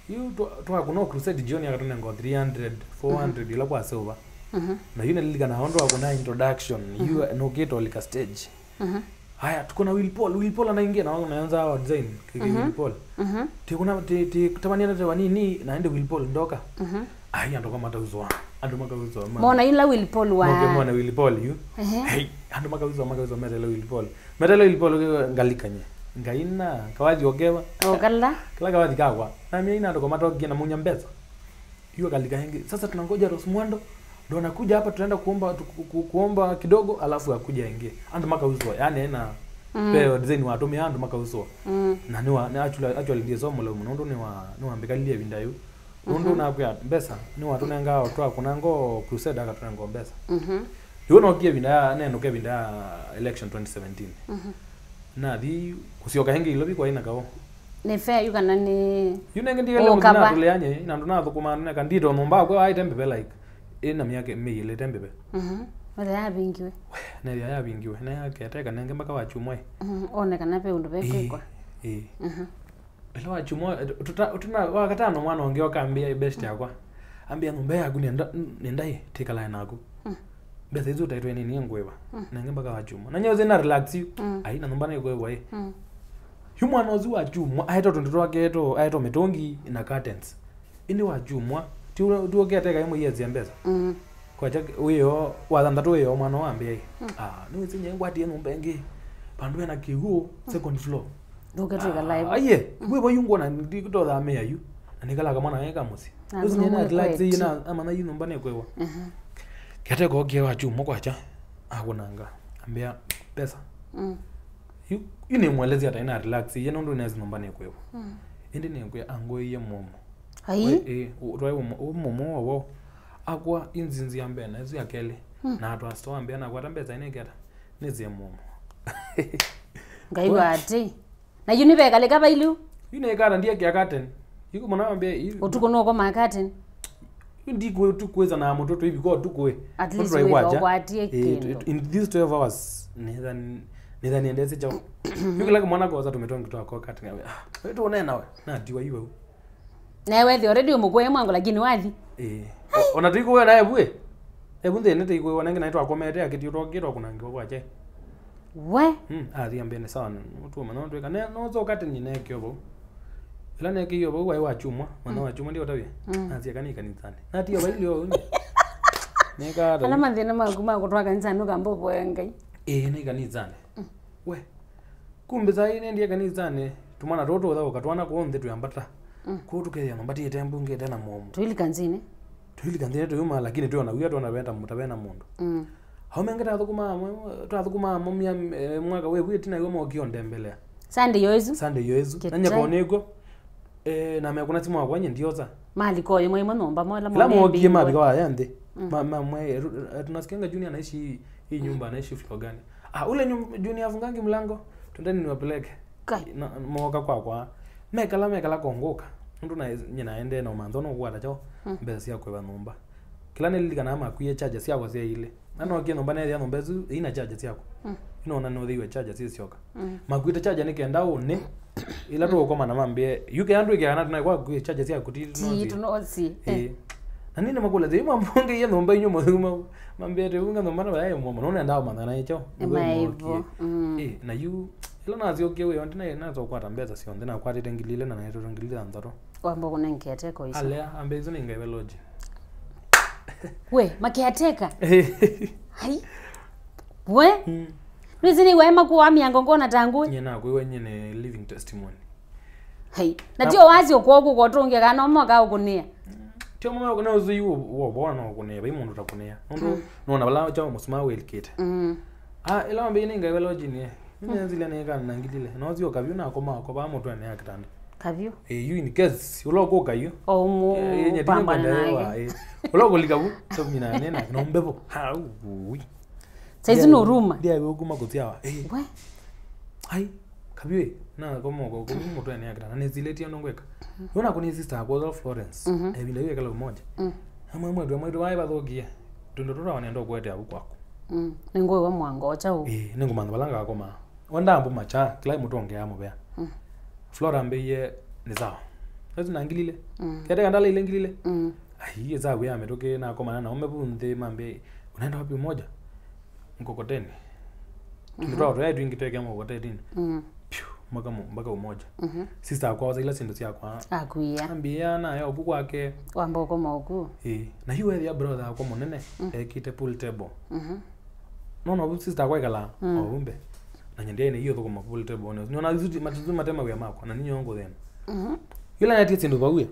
Yu twa- twakũna crusade jioni akatunenga three hundred, four hundred ila kwa silver. Mhm. Na yu nalilikana ũndũ wakũna introduction, yu nũkĩte ũlika stage. Mhm. Haya, tuko na Will Paul, Will Paul anaingia na wao naanza wa design kiki Mhm. Will Paul. Mhm. Tikuna ti ti tamani na tewa nini na ende Will Paul ndoka. Mhm. Ai, andũ kwa matauzwa. Andũ makauzwa. Mona ila Will Paul wa. Moke mwana Will Paul yu. Ehe. Hey, andũ makauzwa makauzwa metele Will Paul. Metele Will Paul ngalikanye. Ngaina kawathi okeva. Okala. Kila kawathi kakwa. Na mimi ina andũ kwa matokia na munya mbesa. Yu akalika ĩngĩ. Sasa tunangoja Rose Muhando ndo anakuja hapa, tutaenda kuomba tu- ku- ku- kuomba kidogo alafu akuja ĩngĩ. Andũ makauswa, yani ena Mm. Peo design watumia andũ makauswa. Mm. Na nĩ wa na actually actually ndiye somo leo mũno ndo nĩ wa nĩ wa mbikalia vinda yu. Ndo Mhm. Nakwĩa mbesa nĩ watunenga twa kuna ngo crusade akatunenga mbesa. Mhm. Yu no kie vinda ya neno ke vinda ya election twenty seventeen. Mhm. Na thi kusioka ĩngĩ ilovi kwa ina kao. Nĩ fair yu kana nĩ Yu nenge ndikale Ũkava. Mũthina tuleanye na ndo na thukuma neka ndito nyumba kwa aite mbebe like ina miaka mĩilete mbebe. Mhm. Wethe yavingiwe. Na ya yavingiwe na ya kete kanenge mpaka wa chumwe. Mhm. One kana pe undu Ĩĩ, bekwikwa. Ĩĩ. Mhm. Ĩla wa chumwe tuta tuna wa katano mwana onge okambia best yakwa. Ambia nyumba yaku nenda nenda tikala naku. Mm. Mbesa isu utaitwe nini ngweva. Mm. Nenge mpaka wa chumwe. Na nyoze na relax yu. Mm. Ai na nyumba nĩ kweva ĩ. Mm. Yu mwana ũsu wa chumwa aetwe tũndũ twake tũ aetwe mĩtũngi na curtains. Ĩndĩ wa chumwa ti ũla- ti ũkĩateka ĩmwe iasya mbesa. Mm. Kwacha wĩo wa thanthatũ wĩo mwana wambĩa ĩ. Mm. Ah, nĩwĩsĩ nye ngwatie nyũmba ĩngĩ vandũ vena kĩw'ũ second floor. Ndũke twĩkalae vo. Aiye, kwĩ vo yu ngwona ndikũtothamĩa yu. Na nĩkalaga mwana weka mũsyĩ. Na ũsu nĩ nũmwe relax kweti. Ĩna amana yu nyũmba nĩkwĩwa. Mhm. Kiateka okie wa chumwa kwacha akũnanga ambĩa pesa. Mm. Yu yu nĩmwelesya ata ina relax iye nũndũ nesi nyũmba nĩkwĩwa. Mm. Ĩndĩ nĩkwĩa angũĩie mũomo. Ai. Ĩ, ĩ, ũ- twaĩ ũmo- ũmũmũ owo Akwa inzinzi ya mbee na ĩsu ya kelĩ. Na atwa store mbea na kwata mbesa ĩnĩ keta. Nĩsie mũmo. Ngai wa atĩ. Na yu nĩvekalĩka vailu. Yu nĩkata ndiekĩa curtain. Yu kũmona mbea. Ũtukũ nũkomaa curtain. Yu ndikwĩza na mũtũ tũivika ũtukũ ĩ. At least wĩka ũkwatie kĩndũ. In these twelve hours nĩtha nĩtha niendese chao. Yu kĩla kĩmwana kosa tũmĩtũngi twakwa curtain. Ah, wetu ũnena we. Na ndiwa yu. Na wethĩ already ũmũkũe mwango lakini wathi. Eh. Ona tuikuwe na ebu eh. Ebu nthĩ nĩ tuikuwe nenge na twakomete akĩtio twakĩtwa kunangiwa kwa che. We. Hmm, athi ambene sawa. Ũtuoma no tweka. Ne no zoka teni ne kyo bo. Ila ne kyo bo wa wa chuma, mwana wa chuma ndio tawe. Athi akani kanisani. Na tia baili yo. Neka. Ala mathĩna maku ma kutwa kanisani ukamba uvoya Ngai. Eh, nĩ kanisani. We. Kumbe saa ii nendie kanisanĩ, tũmwana tũtũ tũthaũka twana kũũ nthĩ twĩambata. Kũũ tũkethĩa mambatĩte mbunge ĩte na mũomo. Tũilika nthĩnĩ. Tũilika nthĩnĩ tũyuma lakini twĩona wia twona veta mũta vena mũndũ. Aũme angĩ tathũkũmaa amwe, tathũkũmaa amwe mia eh, mwaka wĩvu ĩtina iwe mokie ũndembelea. Sunday yo ĩsu. Sunday yo ĩsu. Na nyeko nĩkw'o. Eh, na mekũna simu wakwa nye ndiosa. Malika oyo mwaimwe nyũmba mola. Ila mokie mavika waya nthĩ. Ma ma mwe tunasikianga Junior anaishi hii nyumba anaishi floor gani? Ah, ule nyum, Junior afungangi mlango. Twendeni niwapeleke. Kai. Na moka kwakwa. Mekala mekala kongoka. Ndu na nyina ende na umantho no kwata chao. Mbesa cia kweva nyũmba. Kila nililikana makwie charger ciakwa cia ile. Na no kie nyũmba nethia nyũmba isu ina charger ciakwa. Ino na no thiwe charger cia sioka. Makwite charger ni kenda une. Ila tu ukoma na mambie. Yuke andu ikia na tuna kwa kwie charger ciaku ti. Ti tunosi. Eh. Na nini makula zima mbonge ya nyũmba inyo mwa. Mambie te unga nyũmba na ya mwa. No nenda umana na icho. Maivo. Eh, na yu ila naziokie we onde na nazokwata mbesa cionde na kwatite ngili ile na naitoro ngili ya nthoro. Wamba kunengete ko icio. Alea ambe izo ningaewe lodge. We, makiateka. Hai. We. Nĩsĩ nĩw'ae makuaa mĩango ngona ta ngũĩ. Nyie nakwĩw'a nyie nĩ living testimony. Hai. Na tio wasi ũkw'o kũkotũngĩa kana ũmoka ũkũnĩa. Tio mama ũkũnĩa ũzui wovona ũkũnĩa vai mũndũ takũnĩa. Nũndũ nona vala cha mũsuma wĩlikĩte. Ah, ĩla wambĩie nĩ ngai wela ũjinie. Nĩnenzile nĩkanangilile. Nothi ũkavyũ nakoma kova mũtwene ya kitanda. Kavyũ. Eh, you in case ũla ũkũka yu. O ũmũ Eh, nyati pambana nĩkwenda nake. Ewa, eh. Ũla ũkũlika vu tomina nena no mbevo. Ha ui. Saizi no ruma. Ndia wewe kuma kutiawa. Eh. We. Ai, kavyũ. Na koma kwa kwa mtu ene akitana. Nĩzilĩtie ndo ngweka. Yona kuni sister kwa Florence. Eh, bila yeye kala mmoja. Amwe mwe mwe mwe wae bathokie. Tundo tutawa nendo kwete abu kwaku. Mm. Ningwĩwa mwango cha u. Eh, ningumanya balanga akoma. Wenda ambu macha, kila mtu ongea mubea. Mm. Flora ambiie nĩ sawa. Sasa nangilile. Mm. Kete kandala ile ngilile. Mm. Ai, eza wia metoke na koma na ume bunde mambe. Unaenda wapi umoja? Mkokoteni. Ndio watu yetu ingi tuweke mkokoteni. Mm. Piu, mpaka mo- mpaka umoja. Mhm. Sister akwa wasaila sindu siakwa. Akuia. Ambia na yo kuku wake. Wamba ukoma uku. Eh, na hiyo ya brother akwa munene ekite pool table. Mhm. Nona vu sister akwa ikala o umbe. Na nyende ine hiyo thukuma pool table one. Niona zuti matuzu matema wia makwa na ninyo ngo thena. Mhm. Yula natie sindu vauye.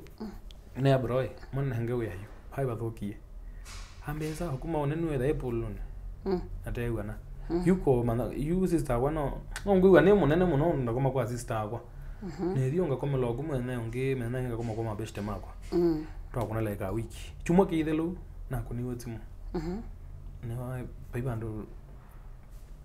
Ne bro, mwana nange wia yu. Hai bathukie. Ambesa kuma one nwe the apple lone. Mm. Atewa na. Mm. Yuko mana yu sister akwa no. No ngwiwa ni munene muno ndakoma kwa sister akwa. Mhm. Ne thio ngakoma lo kuma na ungi mena ngakoma kwa mabeshte makwa. Mm. Twakona like a week. Chumwa kithelu na kuniwe simu. Mhm. Ne wa pai bandu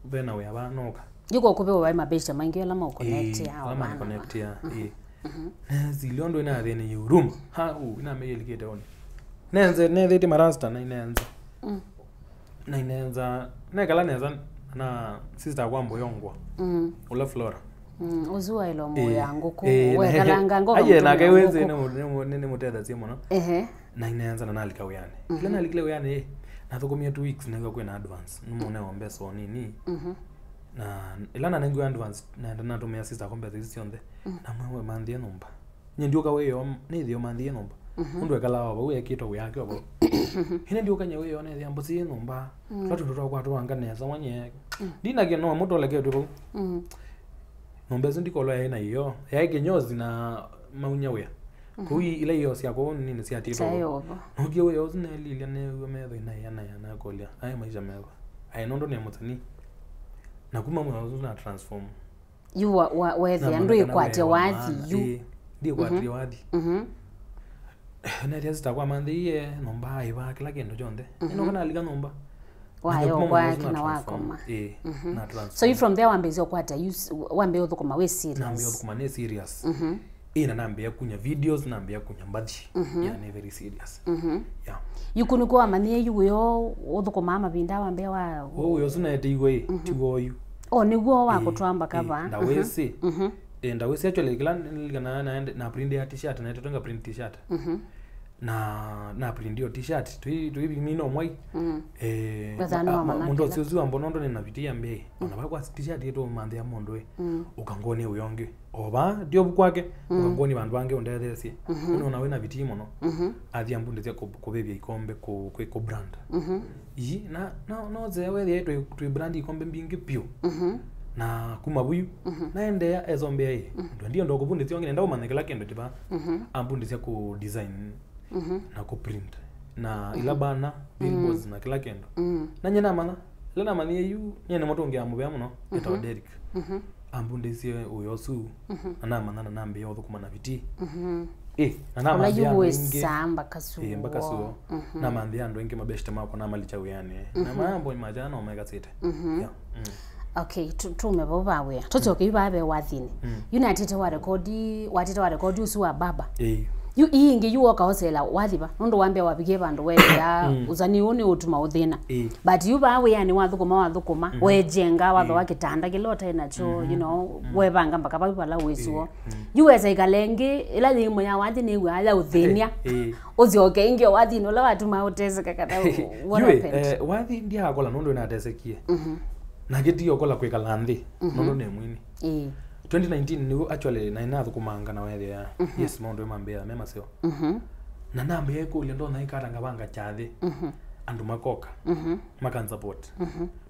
vena wĩa vanoka. Yuko kuve waĩ mabeshte maingĩ ala mau connect ya ala mau connect ya. Eh. Mhm. Nezilio ndo ina thĩna ya huruma. Ha u ina meyelikite one. Nenze nethĩte marasta na inenza. Mm. Na inenza nekala neza na sister kwa mboyongwa. Mm. Ula Flora. Mm, uzu wa ilo moyo yangu ku. Eh, wekalanga ngo. Aye na keweze ne mutethasye muno. Ehe. Na inenza na nalika wĩanĩ. Kĩla nalikile wĩanĩ ĩ, nathũkũmie two weeks nĩw'a kwĩna advance nĩmũnewa mbesa o nini. Na ĩla nanengiwe advance naenda natũmĩa sister akwa mbesa isu syonthe. Na mwewe manthie nyũmba. Nye ndiũka wĩoo nĩthio manthie nyũmba. Ũndũ ekalaa o vau ekĩtwe wĩake o vau. Ĩndĩ ndiũka nye wĩoo nethĩa mbũsi yĩ nyũmba. Twa tũndũ twakwa tũwanga nesa wanye. Ndinake no mũtoleketwe vau. Nyũmba ĩsu ndikolwa yaĩ na ĩoo. Yaĩ kĩnyozi na maunya wĩa. Kũu i- ila ioo syakwa ũũ nini syatiĩtwe Kyaĩ ũvo. Ũvo. Nokie wĩa ũsu nelilya neew'a metho inaĩa na yanakolya aĩ maisha meva. Aĩ nũndũ nĩ mũseni. Na kuma mũthenya ũsu na transform. Yu wa- wa- wethĩa ndwĩkwatya wathi yu. Ĩĩ, ndiĩkwatile wathi. Mhm. Nethia sister kwa manthĩie nyũmba, aiva kĩla kĩndũ kyonthe. Ĩno kana alika nyũmba. Wayo kwake na wakoma. Eh, na transform. So you from there wambĩĩsya ũkwata, you s- wambĩĩa ũthũkũma wĩ serious. Nambĩĩa ũthũkũma nĩ serious. Ĩĩ, na nambĩĩa kunya videos, nambĩĩa kunya mbathi. Yeah, nĩ very serious. Yeah. Yuku nĩkuo wamanyie yu wĩo ũthũkũmaa mavinda wambĩa wa. Ũũ wĩo ũsu naeteiwe ĩ, ti woyu. O nĩguo wakũtwamba kava. Ndawĩsĩ. Eh, ndawĩsĩ actually kĩla nilikanaa naende na print ya t-shirt, naetetwe nga print t-shirt. Na na print yo t-shirt twi twi mino mwai. Mm. Eh, Wethani wa ma- ma- manakela. Mũndũ ũcio ũcio ambona ũndũ nĩ na vitia mbei. Ona bakwa t-shirt yetu manthia mũndũ ĩ. Mm. Ũkangoni ũyonge. Oba ndio bu kwake. Mm. Ũkangoni bandu bange ũndethesie. Mhm. Unaona wena vitia mũno. Mhm. Athi ambundithia ku- kuvivia ikombe ku ku ku brand. Mhm. Ii na no no ze wethia twi twi brand ikombe mbingi piu. Mhm. Na kuma buyu. Mhm. Naendeea ezombea ĩ. Mhm. Ndio ndio ndokuvundithia onge nenda umanye kila kindu tiba. Mhm. Ambundithia ku design na kũ print na ila bana, billboards na kĩla kĩndũ. Na nyie namanya, ĩla namanyie yu, nyie nĩ mũtũngĩa mũvea mũno, etawa Derek. Ambundĩisye ũyo ũsu, na namanya na nambĩĩa ũthũkũma na vitii. Ĩ, na namambĩa andũ aingĩ. Ĩĩ, mpaka suo. Namanthĩa andũ aingĩ mabeshte makwa namalikya wĩanĩ. Na mambo maja no mekasĩte. Yeah. Mm. Okay, tu- tume vau va wĩa. Tũsyoke yu vaa ve wathinĩ. Yu natĩte wa rekodi, watĩte wa rekodi ũsu wa baba. Ĩĩ. Yu ii ĩngĩ yu woka osela wathiva. Nũndũ wambĩa wavikie vandũ weethĩa ũsanii ũũ nĩ ũtuma ũthĩna. Ĩĩ. But yu vaa wĩanĩ wathũkũma, wathũkũma, wejenga, wathoa kĩtanda kĩla ũtaĩ nakyo, you know, wevanga mpaka vau vala wĩsũo. Yu wesa ikala ĩngĩ, ĩla yĩmwe ya wathi nĩw'aa ya ũthĩnia. Ĩĩ. Ũsyoke ĩngĩ o wathinĩ ũla watuma ũteseka kana what happened? Eh, wathi ndiakola nũndũ natesekie. Na kĩtiyo kola kwĩkala nthĩ, nũndũ nĩ mwini. Ĩĩ. Twenty nineteen nĩw'o actually naĩ nathũkũmanga na weethĩa, yes, maũndũ mambĩĩa me maseo. Na nambĩĩa kũlya ndonya ikata ngavanga kyathĩ, andũ makoka, makansupport.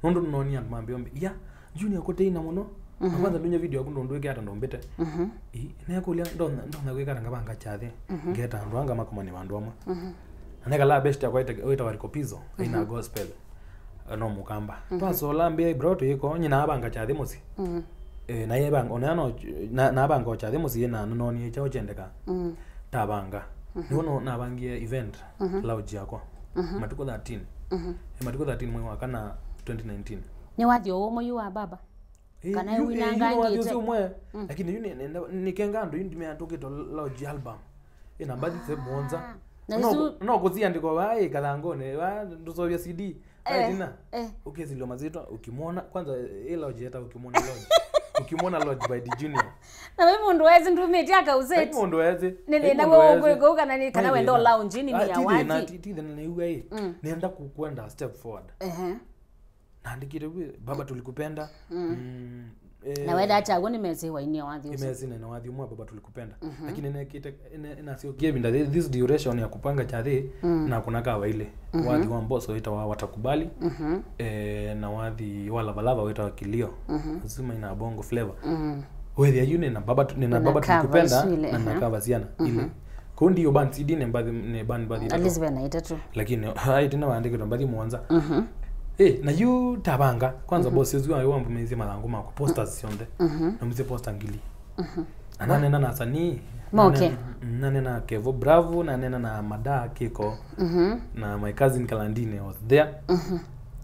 Nũndũ nĩnoonie andũ mambĩĩa ũmbĩ, ya, Junior kũteina mũno. Na kwanza ndunya video yaku ndũndũ ĩkĩata ndombĩte. Ĩ, nekũlya ndonya ndonya kwĩkata ngavanga kyathĩ, ngeta andũ anga makomane vandũ amwe. Na nekala best yakwa wĩtawa Rico Pizzo, ĩna gospel. No mũkamba. Twasola mbĩa bro twĩko, nyina abanga kyathĩ mũsyĩ. Eh, na yebanga ona no na abanga kyathĩ mũsyĩ na nonie chao chendeka. Tabanga. Nĩw'o no nabangie event lounge yakwa. Matukũ thirteen. Eh, matukũ thirteen mwei wa kana twenty nineteen. Nĩ wathi o ũmwe yu wa baba? Eh, kana yu- eh, yu nĩ wathi ũsu winangangĩte ũmwe. Lakini yu nĩ- nĩ- nĩkenga andũ yu ndimea tũkĩto lounge album. Ĩna mbathi se mũonza. Na no isu- ku- no kũsiandĩko wa ĩ kathangũnĩ wa ndũsovya C D. Eh, ĩtina. Eh. Ũkĩsilio mazitwa ukimwona kwanza ĩ lounge yeta ukimwona lounge. Ukimwona lounge by the junior. Na we mũndũ wezi ndumĩte akauseti. Mũndũ wezi. Nĩ thĩna we ũkwĩka kana nĩ kana wenda lounge nĩ ya wathi. Ti thĩna nĩ uga ĩ. Nenda kukwenda step forward. Ehe. Naandĩkĩte wĩ baba tulikupenda. Mm. Mm, eh, na wetha kyaw'o nĩmesĩwa inia wathi ũsu. Nĩmesĩna na wathi ũmwe wa baba tulikupenda. Lakini nekĩte nasyokie ĩvinda thi- this duration ya kupanga kyathĩ na kuna kawaile wathi wa mboso wĩtawa watakubali. Eh, na wathi wa lavalava wĩtawa kilio. Lazima ina bongo flavor. Wethĩa yu nina baba tu- nina baba tulikupenda na nakava syana ile. Kũu ndiyo band C D nĩ mbathi nĩ band mbathi itatu. At least vena itatũ. Lakini hai tena waandĩkĩtwe mbathi mũonza. Eh, na yu tabanga kwanza boss ũsu ayo wambumĩisye mathangũ makwa posters syonthe. Na mse poster ngili. Na nanena na asanii. Moke. Nanena- nanena na Kevo Bravo, nanena na Mada Kiko. Na my cousin Kalandine was there.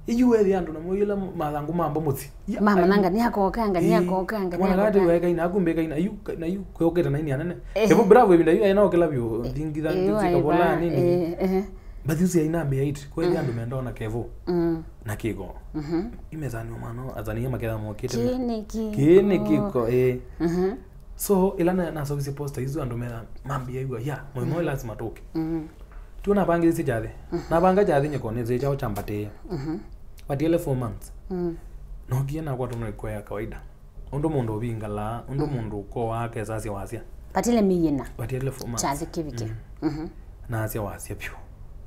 Iyu wethĩa andũ namo yĩla mathangũ mambo mũsyĩ. Mama nanga nĩ akoka anga nĩ akoka anga nĩ akoka. Mwana kati weka ina kumbe kaina yu na yu kwoketa na ini anene. Evo bravo ibinda yu aina okela bio thingitha thingitha kabola nini. But you see aina be it kweli andũ menda ona Kevo. Na Kiko. Imezani mwana azani maketha mokete. Kini Kiko. Kini Kiko eh. So ila na nasovisie poster isu andũ metha mambia igua ya moyo moyo lazima toke. Tuo napangiisye kyathĩ. Napanga kyathĩ nyekone nzĩ kyao kyambatĩĩa. Vatiele four months. Nokie nakwatwa no ĩkũa ya kawaida. Ũndũ mũndũ ũvingalaa, ũndũ mũndũ ũkoaa akesasya wasya. Vatiele mĩĩ ĩna. Vatiele four months. Kyathĩ kĩvike. Nasya wasya vyũ.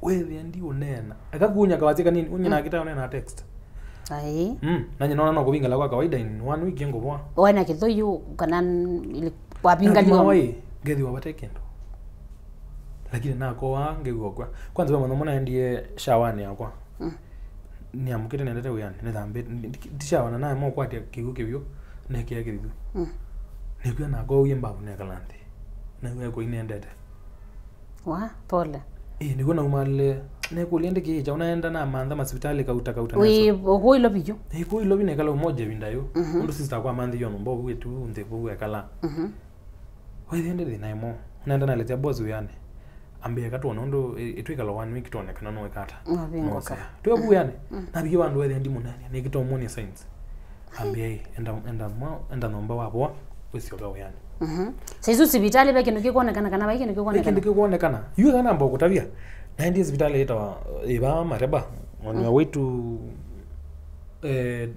Wĩthĩa ndi ũneena. Eka kunya kawasya kanini, unye nakita ũneena text. Ai. Mm, nanye nona no kũvingala kwa kawaida in one week ngũvoa. Wena kĩthũyu kana ili- wavingaliwa? Nathima wai, ngethiwa vate kĩndũ. Lakini nakoa ngĩw'a kwa. Kwanza we mwana mwana endie shawanĩ yakwa. Mm. Niamũkĩte nendete wĩanĩ, nĩthambĩte, ndi- ndi- ndishawana naye mokwatia kĩw'ũ kĩvyũ, nekĩa kĩthithu. Mm. Nĩkw'a nakowie mbavu nekala nthĩ. Naiwe kũinendete. Wa, pole. Ĩĩ, nĩw'o naumalile. Nekũlya ndĩkĩĩkya, ũnaenda namantha masivitalĩ kauta kauta naso. Wĩ ũkũĩlwa vyũ. Ĩĩ, kũĩlwa vyũ nekala ũmoja ĩvinda yĩu. Mhm. Ũndũ sister wakwa amanthiie o nyũmba ũu wĩtu nthĩ vau ekala. Mhm. Waithĩa ndĩ thĩna ĩmwe. Ũnaenda nalesya boss wĩanĩ. Ambĩa eka twone ũndũ ĩ-, ĩtwĩkala one week twone kana no ĩkata. Navingũka. Twĩ vau wĩanĩ. Mm. Navikie vandũ wethĩa ndimũneenea, nĩkĩtomwonia signs. Ambĩa ĩ, enda, enda mwa, enda nyũmba wavoa, wĩsyoka wĩanĩ. Mhm. Saisu sivitalĩ ve kĩndũ kĩkwonekana kana vai kĩndũ kĩkwonekana? Ve kĩndũ kĩkwonekana. Yu kana namba kũtavya. Naendie sivitalĩ ĩtawa ĩva Mareba, on your way to, eh,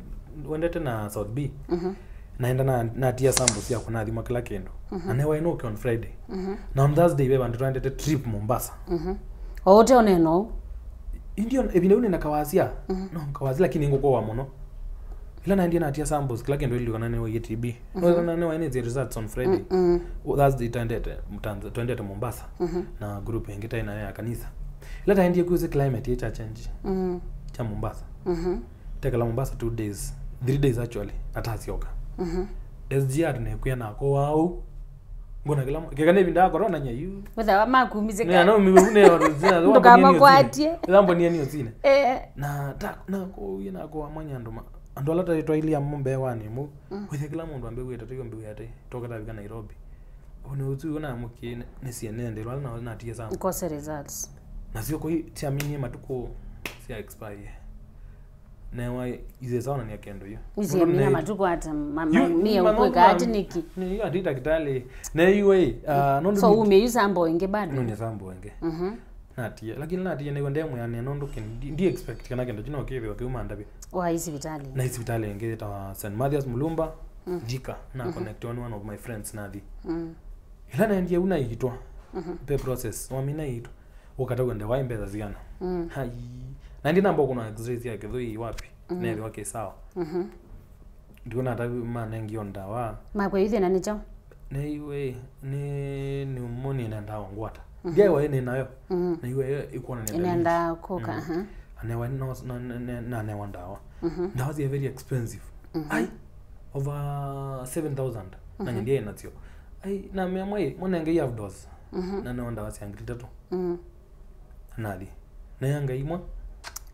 wendete na South B. Mhm. Naenda na natia sample sya kũnathima kĩla kĩndũ. Mhm. Na newa ĩnũke on Friday. Mhm. Na on Thursday ve vandũ twaendete trip Mombasa. Mhm. O ũte oneno. Indio ĩvinda ĩu nĩna kawasia. Mhm. No kawasia lakini ngũkũwa mũno. Ĩla naendie natia samples kĩla kĩndũ ĩlilikana nĩ waie T B. No ĩla nanewa nĩ results on Friday. Mm. Thursday twendete Tanz- twendete Mombasa. Mhm. Na group ĩngĩ taĩ nayo ya kanisa. Ĩla taendie kwĩsĩ climate ĩkya change. Mm. Kya Mombasa. Mhm. Tekala Mombasa two days, three days actually, atasyoka. Mhm. S G R nekwĩa nako wau. Ngona kĩla mwa- keka nĩ vinda ya corona nya yu. Wethawa makumisye Nĩ ka- ano miwe ne watu zina. Ndũkamakwatie. Lambo ni ni usine. Eh. Na ta na ko yena ko amanya andũ ma andũ ala twa twaili amo mbee wa nĩ mu. Mm. Wethe kĩla mũndũ ambe weta tio mbe wete. Toka tavika Nairobi. One utu ona mukie ne sienende lwa na na tie sana. Nkose results. Na sio koi tiaminie matuko sia expire. Newa ize sawa na nia kendo yo. Ize mina matuko ata ma- ma- mie ukweka ati niki. Ni yo ati daktari. Na iwe ah no. So ume yu sample ingi bado. No ni sample ingi. Mhm. Natia lakini natia nĩw'o ndemwĩanĩa nũndũ kĩndũ ndi, ndi expect kana kĩndũ kĩno kĩthĩwa kĩu mandavya. Wa isivitalĩ. Na isivitalĩ ĩngĩ ĩtawa Saint Mathias Mulumba. Mm. Thika na connect on one of my friends nathi. Mm. Ĩla naendie u naitwa. Mhm. Pe process wamina itwa. Ũkataw'a ndewa mbesa ziana. Mm. Hai. Na ndi namba kuna x-ray ya kĩthũi wapi? Mm. Nethĩwa kĩ sawa. Mhm. Ndiona hata manengi o ndawa. Makwĩithia na nĩkyo? Neiwe nĩ pneumonia nenda ongwata. Mhm. Ndiaiwa ĩ nĩnayo. Mhm. Neiwe ĩkwonania nenda kũka. Mhm. Anewa no nanewa ndawa. Mhm. Ndawa zi very expensive. Mhm. Ai, over seven thousand. Mhm. Na nyendia nasyo. Ai, na mea mwai mwanenge ya dose. Mhm. Na no ndawa cia ngiri tatu. Mhm. Nathi. Neyanga imwe.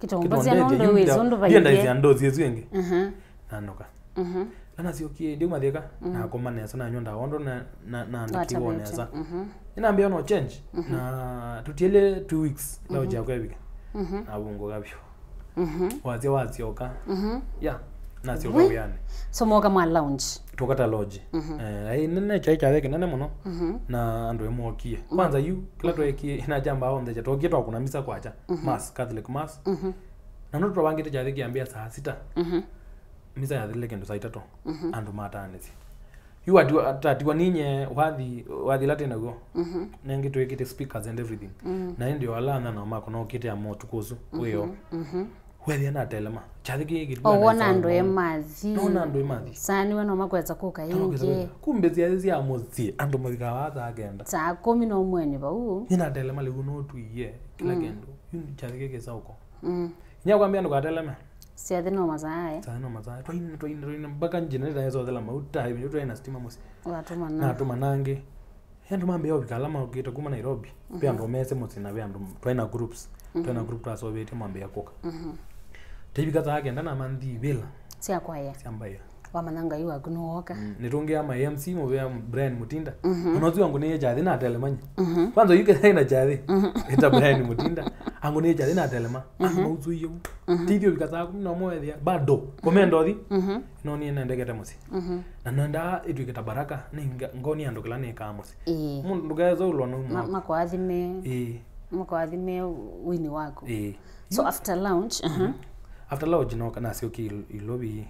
Kitongozia no ndo wezi ndo vaithie. Ndio ndaisya ndozi yesu enge. Mhm. Nanoka. Mhm. Na nasyokie ndi mathika na koma nesa na nyonda ondo na na na ndikiwo nesa. Mhm. Inambia no change na tutiele two weeks na uja kwebika. Mhm. Na bungo gabyo. Mhm. Wasia wasioka. Mhm. Yeah. Nasyoka wiani. So moka mwa lounge. Tukata lodge. Mhm. Eh, ai nene chai cha theke nene muno. Mhm. Na andu emokie. Kwanza yu kila twekie ina jamba on the tokie twa kuna misa kwacha. Mhm. Mass, Catholic mass. Mhm. Na no twabangite cha theke ambia saa sita. Mhm. Misa ya thile kindu saa itatu. Mhm. Andu mataanisi. Yu atiwa ninye wathi wathi late naguo. Mhm. Nengi twikite speakers and everything. Mm. Na ndio ala na mako no kite amo tukusu. Mhm. Uyo. Mhm. Wethĩa natelema. Kyathĩ kĩĩ kĩtuma. O wona andũ emathi. Nona andũ emathi. Saa nĩwe no makwesa kũka ingĩ. Kumbe syathĩ sya mũsyĩ andũ mathikawa saa kenda. Saa kũmi no mwene vau. Nĩ natelema lĩu no tuiye kĩla kĩndũ. Yu kyathĩ kĩĩ kĩsa ũko. Mm. Inya kwambia ndũkateleme. Syathĩ no masaa. Syathĩ no masaa. Twaina twaina twaina mpaka generator yesothela mauta hivi twaina stima mũsyĩ. Watũma na. Natũma nangĩ. He andũ mambĩĩa ũvika ala maũkĩte kuma Nairobi. Ve andũ mese mũsyĩ na ve andũ twaĩ na groups. Twaĩ na group twasovetye mambĩĩa kũka. Taivika saa kenda na manthi vila. Sya kwaya. Sya mbaĩa. Wamanya Ngai waku nĩwooka. Mm, nĩtũngĩa ma M C mũvea Brian Mutinda. Ona ũsu angũnĩie kyathĩ na atelemanya. Kwanza yu kethai na kyathĩ. Ĩta Brian Mutinda. Angũnĩie kyathĩ na atelema. Mausu iyo. Tithio vika saa kumi na ũmwe wethĩa. Bado. Komendo thi. No niĩ nendekete mũsyĩ. Na nenda ĩtw'ĩke ta baraka, nĩ nga- ngoni andũ kĩla nĩkaa mũsyĩ. Ĩĩ. Mũndũ ndũkethwa ũlwa no Ma- mwako. Makwathime. Ĩĩ. Makwathime wini waku. Ĩĩ. So after lunch, aha. After lunch noka nasyokie il- ilovi.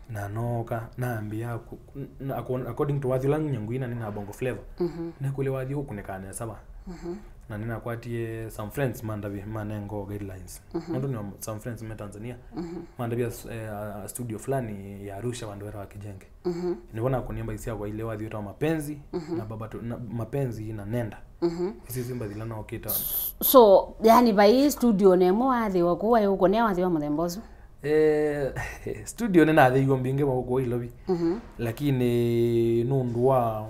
Na noka nambia ku- na- according to wathi ũla nginya ngwina nĩ na bongo flavor. Nekũlya wathi ũkunĩkaa nesa va. Na nĩnakwatie some friends mandavi manengo guidelines. Nũndũ nĩ some friends me Tanzania. Mandavia s- eh, a- studio fulani ya Arusha vandũ wetawa Kijenge. Nĩvo nakũnie mbathi syakwa ilĩ wathi wĩtawa Mapenzi na baba tu- na, Mapenzi na Nenda. Isu isu mbathi ila naũkĩta. So yani vai studio nemwe wathiwa kũu waĩ ũkũnĩa wathiwa mũthemba ũsu? Eh, studio nĩnathĩiwe mbingĩ vaũkũũ Ilovi. Lakini nũndũ wa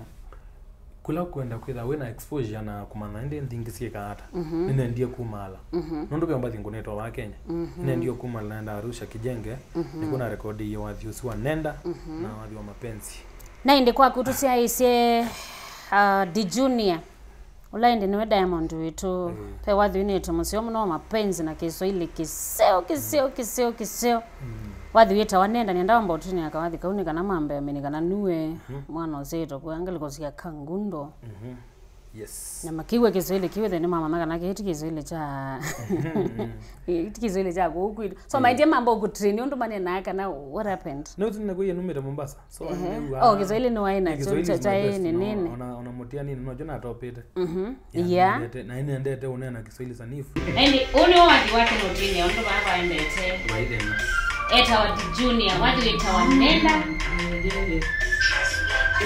Kũla kwenda kwĩtha wĩna exposure na kũmanya ĩndĩ nthingĩ syĩkaa ata. Mhm. Nĩnendie kumaala. Mhm. Nũndũ ve mbathi ngũnĩtwa wa Kenya. Mhm. Nĩnendie kumaala naenda Arusha Kijenge, mhm, nĩkuo narekodiie wathi ũsu wa Nenda, mhm, na wathi wa Mapenzi. Na ĩndĩ kwaku tũsyaĩĩsye, uh, Di Junior. Ũla ĩndĩ nĩwe Diamond witũ. Mm. Ve wathi wĩnĩte mũseo mũno wa mapenzi na Kiswahili kĩseo, kĩseo, kĩseo, kĩseo. Mm. Wathi wĩtawa Nenda, nĩenda wamba ũtwĩnĩa kawathi kau nĩ kana mambe amini kana nuwe, mhm, mwana ũsyaĩtwe kũya ngalĩko sya Kangundo. Mhm. Yes. Na makĩw'a Kiswahili kĩu, ĩthe nĩmamanya kana kĩĩ ti Kiswahili kya, mhm, mhm, kĩĩ ti Kiswahili kya kũu kwitũ. So, mm, maendie mamba ũkũtrain ũndũ maneenaa kana what happened? Nĩ ũtini na kwĩya numĩte Mombasa. So, ehe. Nĩw'a, oh, Kiswahili nĩ waĩ na Kiswahili is my best, nĩ nini? Ona, ona mũtiani nĩ nojo natopete. Mhm. Yeah, yeah. Nĩendete, na nĩendete ũneena Kiswahili sanifu. Ĩndĩ ũũ nĩ wathi wake na ũtini ũndũ vaa vaendete. Waithema. Etawa Di Junior, wathi wĩtawa Nenda.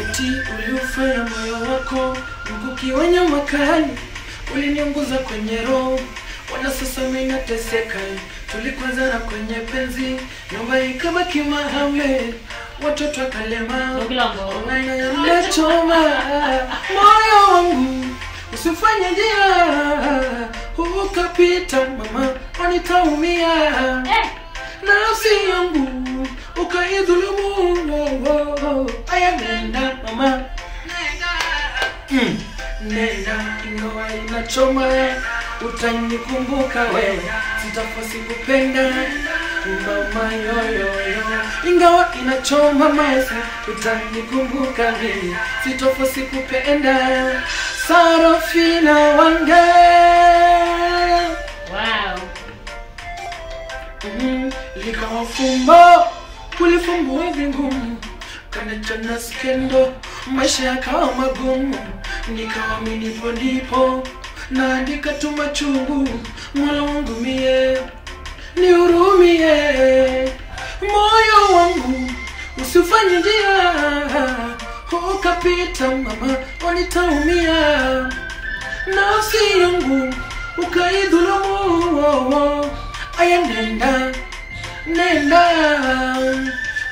Eti uliufanya moyo wako mkuki wenye makali, uliniunguza kwenye roho, wana sasa mimi nateseka, tulikwazana kwenye penzi, nyumba ikabaki mahamle, watoto wakalema. Ndugu yangu. Ungana yanachoma moyo wangu, usifanye njia ukapita mama, nitaumia. Eh. Nafsi yangu ukaidhulumu. Oh, oh, oh. Aya, nenda mama. Mm. Nenda, ingawa inachoma, utanikumbuka we. Sitafosi kupenda, mama, yo, yo, yo. Ingawa inachoma, masi, utanikumbuka mimi. Sitafosi kupenda, Sarafina Wange. Wow. Mhm. Likawa fumbo, kulifumbua vingumu, kanichana skendo, maisha yakawa magumu, nikawa mi nipo ndipo, naandika tu machungu, Mola wangu mie, nihurumie, moyo wangu, usifanye njia, ukapita mama, nitaumia, nafsi yangu, ukaidhulumu, oh, oh. Aya, nenda, nenda,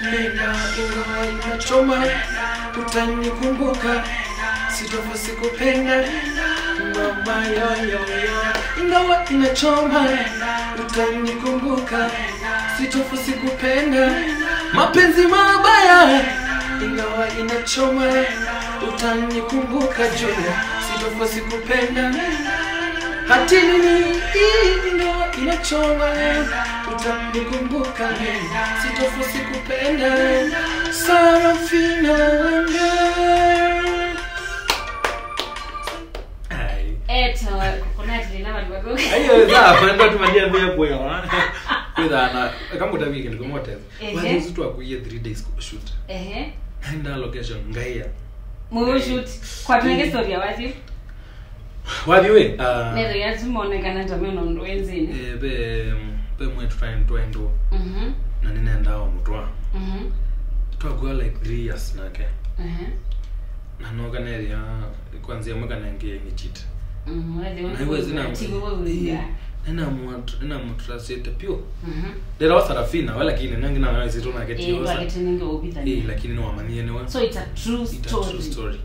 nenda, ingawa inachoma, utanikumbuka, sitafosi kupenda, mama, yo, yo, yo. Ingawa inachoma, utanikumbuka, sitafosi kupenda, mapenzi mabaya, ingawa inachoma, utanikumbuka, Junior, sitafosi kupenda. Hati nini, ingawa inachoma, utanikumbuka, sitafosi kupenda, Sarafina Wange. Ai. Eto, kuna ati nina watu wadogo. Ayo, za, panda tu madia mbia kwa. Kwĩthana, kama utabi kindu kimote. Ehe. Wathi ũsu twakuie three days ku-, shoot. Ehe. Naenda location, ngaia. Mũu shoot. Kwa tunenge story ya wathi. Wathi we, ah, Nero ya tumonekana ta meno ndo wenzini. Eh, be, be mwetu twaen-, twaendwa. Mhm. Na nĩnendaa ũmũtwaa. Mhm. Twakua, like, three years nake. Ehe. Na noka neria kwanzia mwaka nenge ngichit. Mm, wathi na iwe zina tigo wewe. Nina mwa, nina mtrasete pio. Mhm. Ndera wa Sarafina, wala kile nangi na wazi tuna keti. Eh, yosa. Wala keti ninge ubithani. Eh, lakini no amanie ni wa. So it's a true story. It's a true story.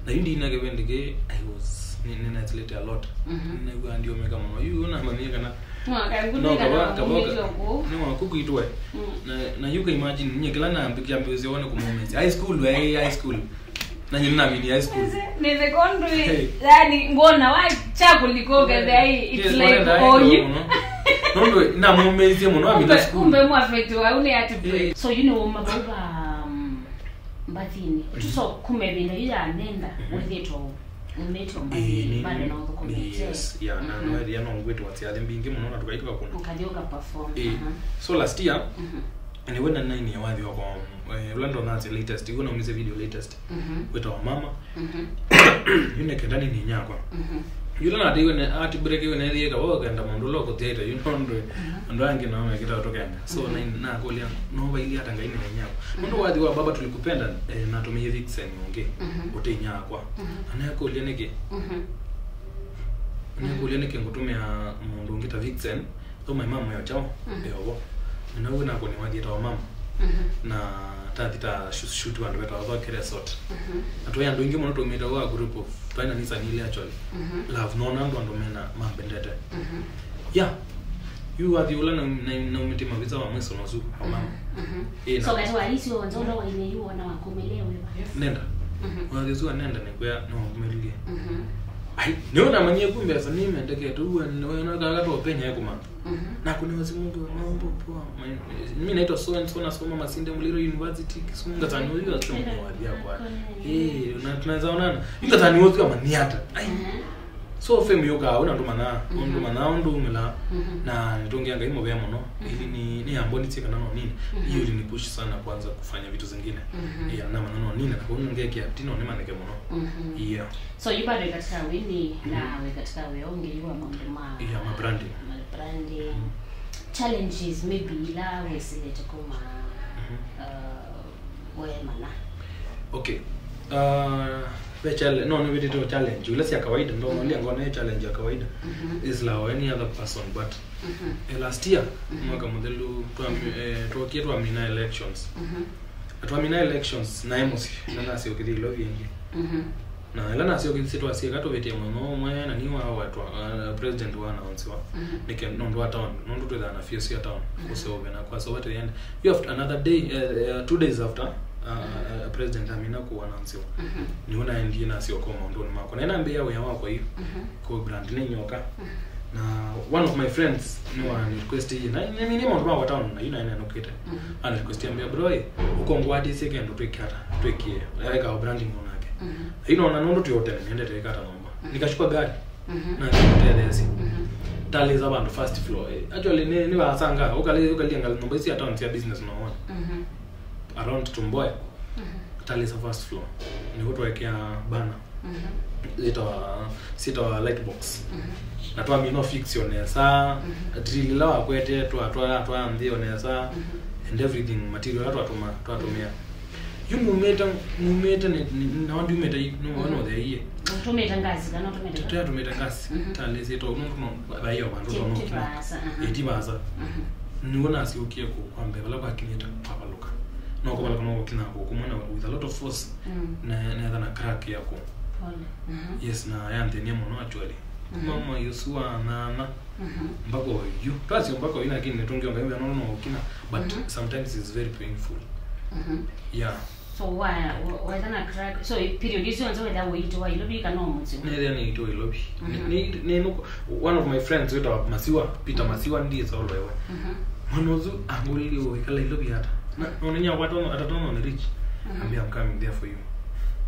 Na yundi ina kevende ke, I was, ni, nina athletic a lot. Mhm. Nina yu andi omeka mono. Yu na manie kana. No, kava, kava, ni wa kuku itwe. Mm. Na, na you can imagine, nye kila na ambikia mbio zione kumomezi. High school, eh, high school. Na nyina namini high school. Ni secondary, hey, yani, ngona wa cha kuliko, hey, gethe ai, it's, yes, like, wanaenda oh, high you. Muno. Nũndũ namũmĩisye mũno amina school. Kumbe mu affect wa ule ati break. Hey. So, you know, mabauba, um, mbathini. Mhm. Tuso kume vinda yu ya nenda, mhm, withito umĩte mbathini, eh, ni, bado na ũthũkũmĩte. Yes, yeah, na, mhm, no ethĩa no ngwĩtwa syathi mbingĩ mũno na tũkaitũka kũna. Ũkathi ũka perform. Eh, aha. So last year, mhm, nĩwe na nine ya wathi wakwa, eh, ũla ndonasya latest, iwe naumise video latest. Mhm. Wĩtawa Mama. Mhm. Yu nĩ kenda nĩ nyakwa. Mhm. Yula nateiwe ne art break iwe ne thieta wo kenda mũndũ lo kũthieta yu nondwe. Mhm. Andũ angĩ nao mekĩta ũtũkenga. So, mhm, na nakũlya no vaili ata ngai nĩ nyakwa. Mũndũ, mhm, wathi wa baba tulikupenda, eh, na tũmĩie Vixen ũngĩ. Mhm. Ũtĩ nyakwa. Mhm. Na nekũlya nĩkĩ? Mhm. Nekũlya nĩkĩ ngũtũmĩa mũndũ ũngĩ ta Vixen? Though my mom ĩyo chao, mhm, ĩyo vo. Na nau nako nĩwathiĩte wa mama. Mhm. Na tathi ta shu- shoot vandũ vetawa Thokere Resort. Na twaĩ andũ aingĩ mũno twaumĩte wa group of, twaĩ na Nissan ile actually. Love, nona andũ, andũ mena mambendete. Yeah. Yu wathi ũla na, na, naumĩte mavisa wa mwiso nosu wa mama. Eh, so na kati wa isi wonzo ndo waine yu wona wakomelewe ba. Nenda. Wathi ũsu wa nenda nĩkwĩa no melilie. Ai, nĩona manyie kumbe asa nimendekete uwe nĩwona kaga to penya kuma. Na kuna wazi mungi wa mambo poa. My- Mimi naitwa so and so, nasoma Masinde Muliro University Kisumu. Ngatani huyu asema ni wathi yako. Eh, na tunaweza onana. Ngatani wote kama ni hata. Ai. So fame yoka una ndo mana, ndo mana ndo umela. Na nitungia ngai mubea muno. Ili ni ni amboni tika na no nini. Hiyo ilinipush sana kwanza kufanya vitu zingine. Yeah, na maana no nini na kwa nge kia tino ni manike muno. Yeah. So yu bado wĩ katika wini na wĩ katika wĩ ũngĩ yu wa maũndũ ma Yeah, ma branding. Ma branding. Challenges maybe ila wĩsĩlĩte kuma uh, we mana. Okay. Uh, ve challenge, no, nivitite challenge ila sya kawaida, ndo no lia ngona challenge ya kawaida is like any other person, but eh, last year, mwaka muthelu twa eh, twakie twamina elections. Na twamina elections na emosi na nasi ukithilo vingi. Na ĩla nasyokithi sitwasieka tũvĩtĩe mũthenya ũmwe na niwa wetwa uh, president wa announcewa. Nĩke nũndũ wa town, nũndũ twĩthaa na fees ya town. Kũseũve na kwasova tũyenda. You have another day, uh, uh, two days after uh, uh, president amina kũ announcewa. Nĩw'o naendie nasyoka maũndũnĩ makwa na nambĩĩa wĩa wakwa yu kũ brand nĩ nyoka. Na one of my friends nĩwa requestiie na nĩmini maũndũ makwa town na yu naenenũkĩte. Ana request ambia bro, eh, ũkongwatisye kendo twĩkata twĩkie eka branding onake. Ino na nũndũ tũyotene nendete ĩkata nyũmba. Nikachukua gari na nĩtetheesye. Talĩsa vandũ first floor. Eh, actually nĩ nĩ vasanga ukali ukalia ngali nyũmba isi ya town cia business no one. Around Tumboya. Talĩsa first floor. Nĩkuo twekea bana. Sitawa sitawa light box. Na twamina fix yo nesa. Drill la wakwete twa twa twa nthi yo nesa. And everything material la twatuma twatumia. Yu mumete mumete ni ni- na wandi umete no no the year. Ũtũmĩte ngazi kana ũtũmĩte? Tũtũmĩte ngazi. Talĩsĩtwe no no bayo bandu no kina. Ĩti basa. Nĩw'o nasyokie kũ kwambe vala kwakinyĩte kwavaluka. No kũvaluka no gũkinya kũ kumwe na with a lot of force. Na na na crack yako. Pole. Yes, na yanthĩnia mũno actually. Kuma mwai ũsu wa nana mpaka oyu. Twasio mpaka oyu lakini nĩtũngĩonga ĩmwe no no gũkinya, but sometimes it's very painful. Yeah. So wa wa- wetha na crack. So period icio nzo wetha wĩitũ wa ilo bika no mũtĩ. Nethia nĩitũ Ilovi. Nĩ- nĩ- nĩ- nũkũ- one of my friends wĩtawa Masiwa, Peter Masiwa, ndiĩsa ũlwewe. Mwana ũsu angũlilye ũikala Ilovi ata. Na nonenya kwatona atatona nĩ rich. Ambia I'm coming there for you.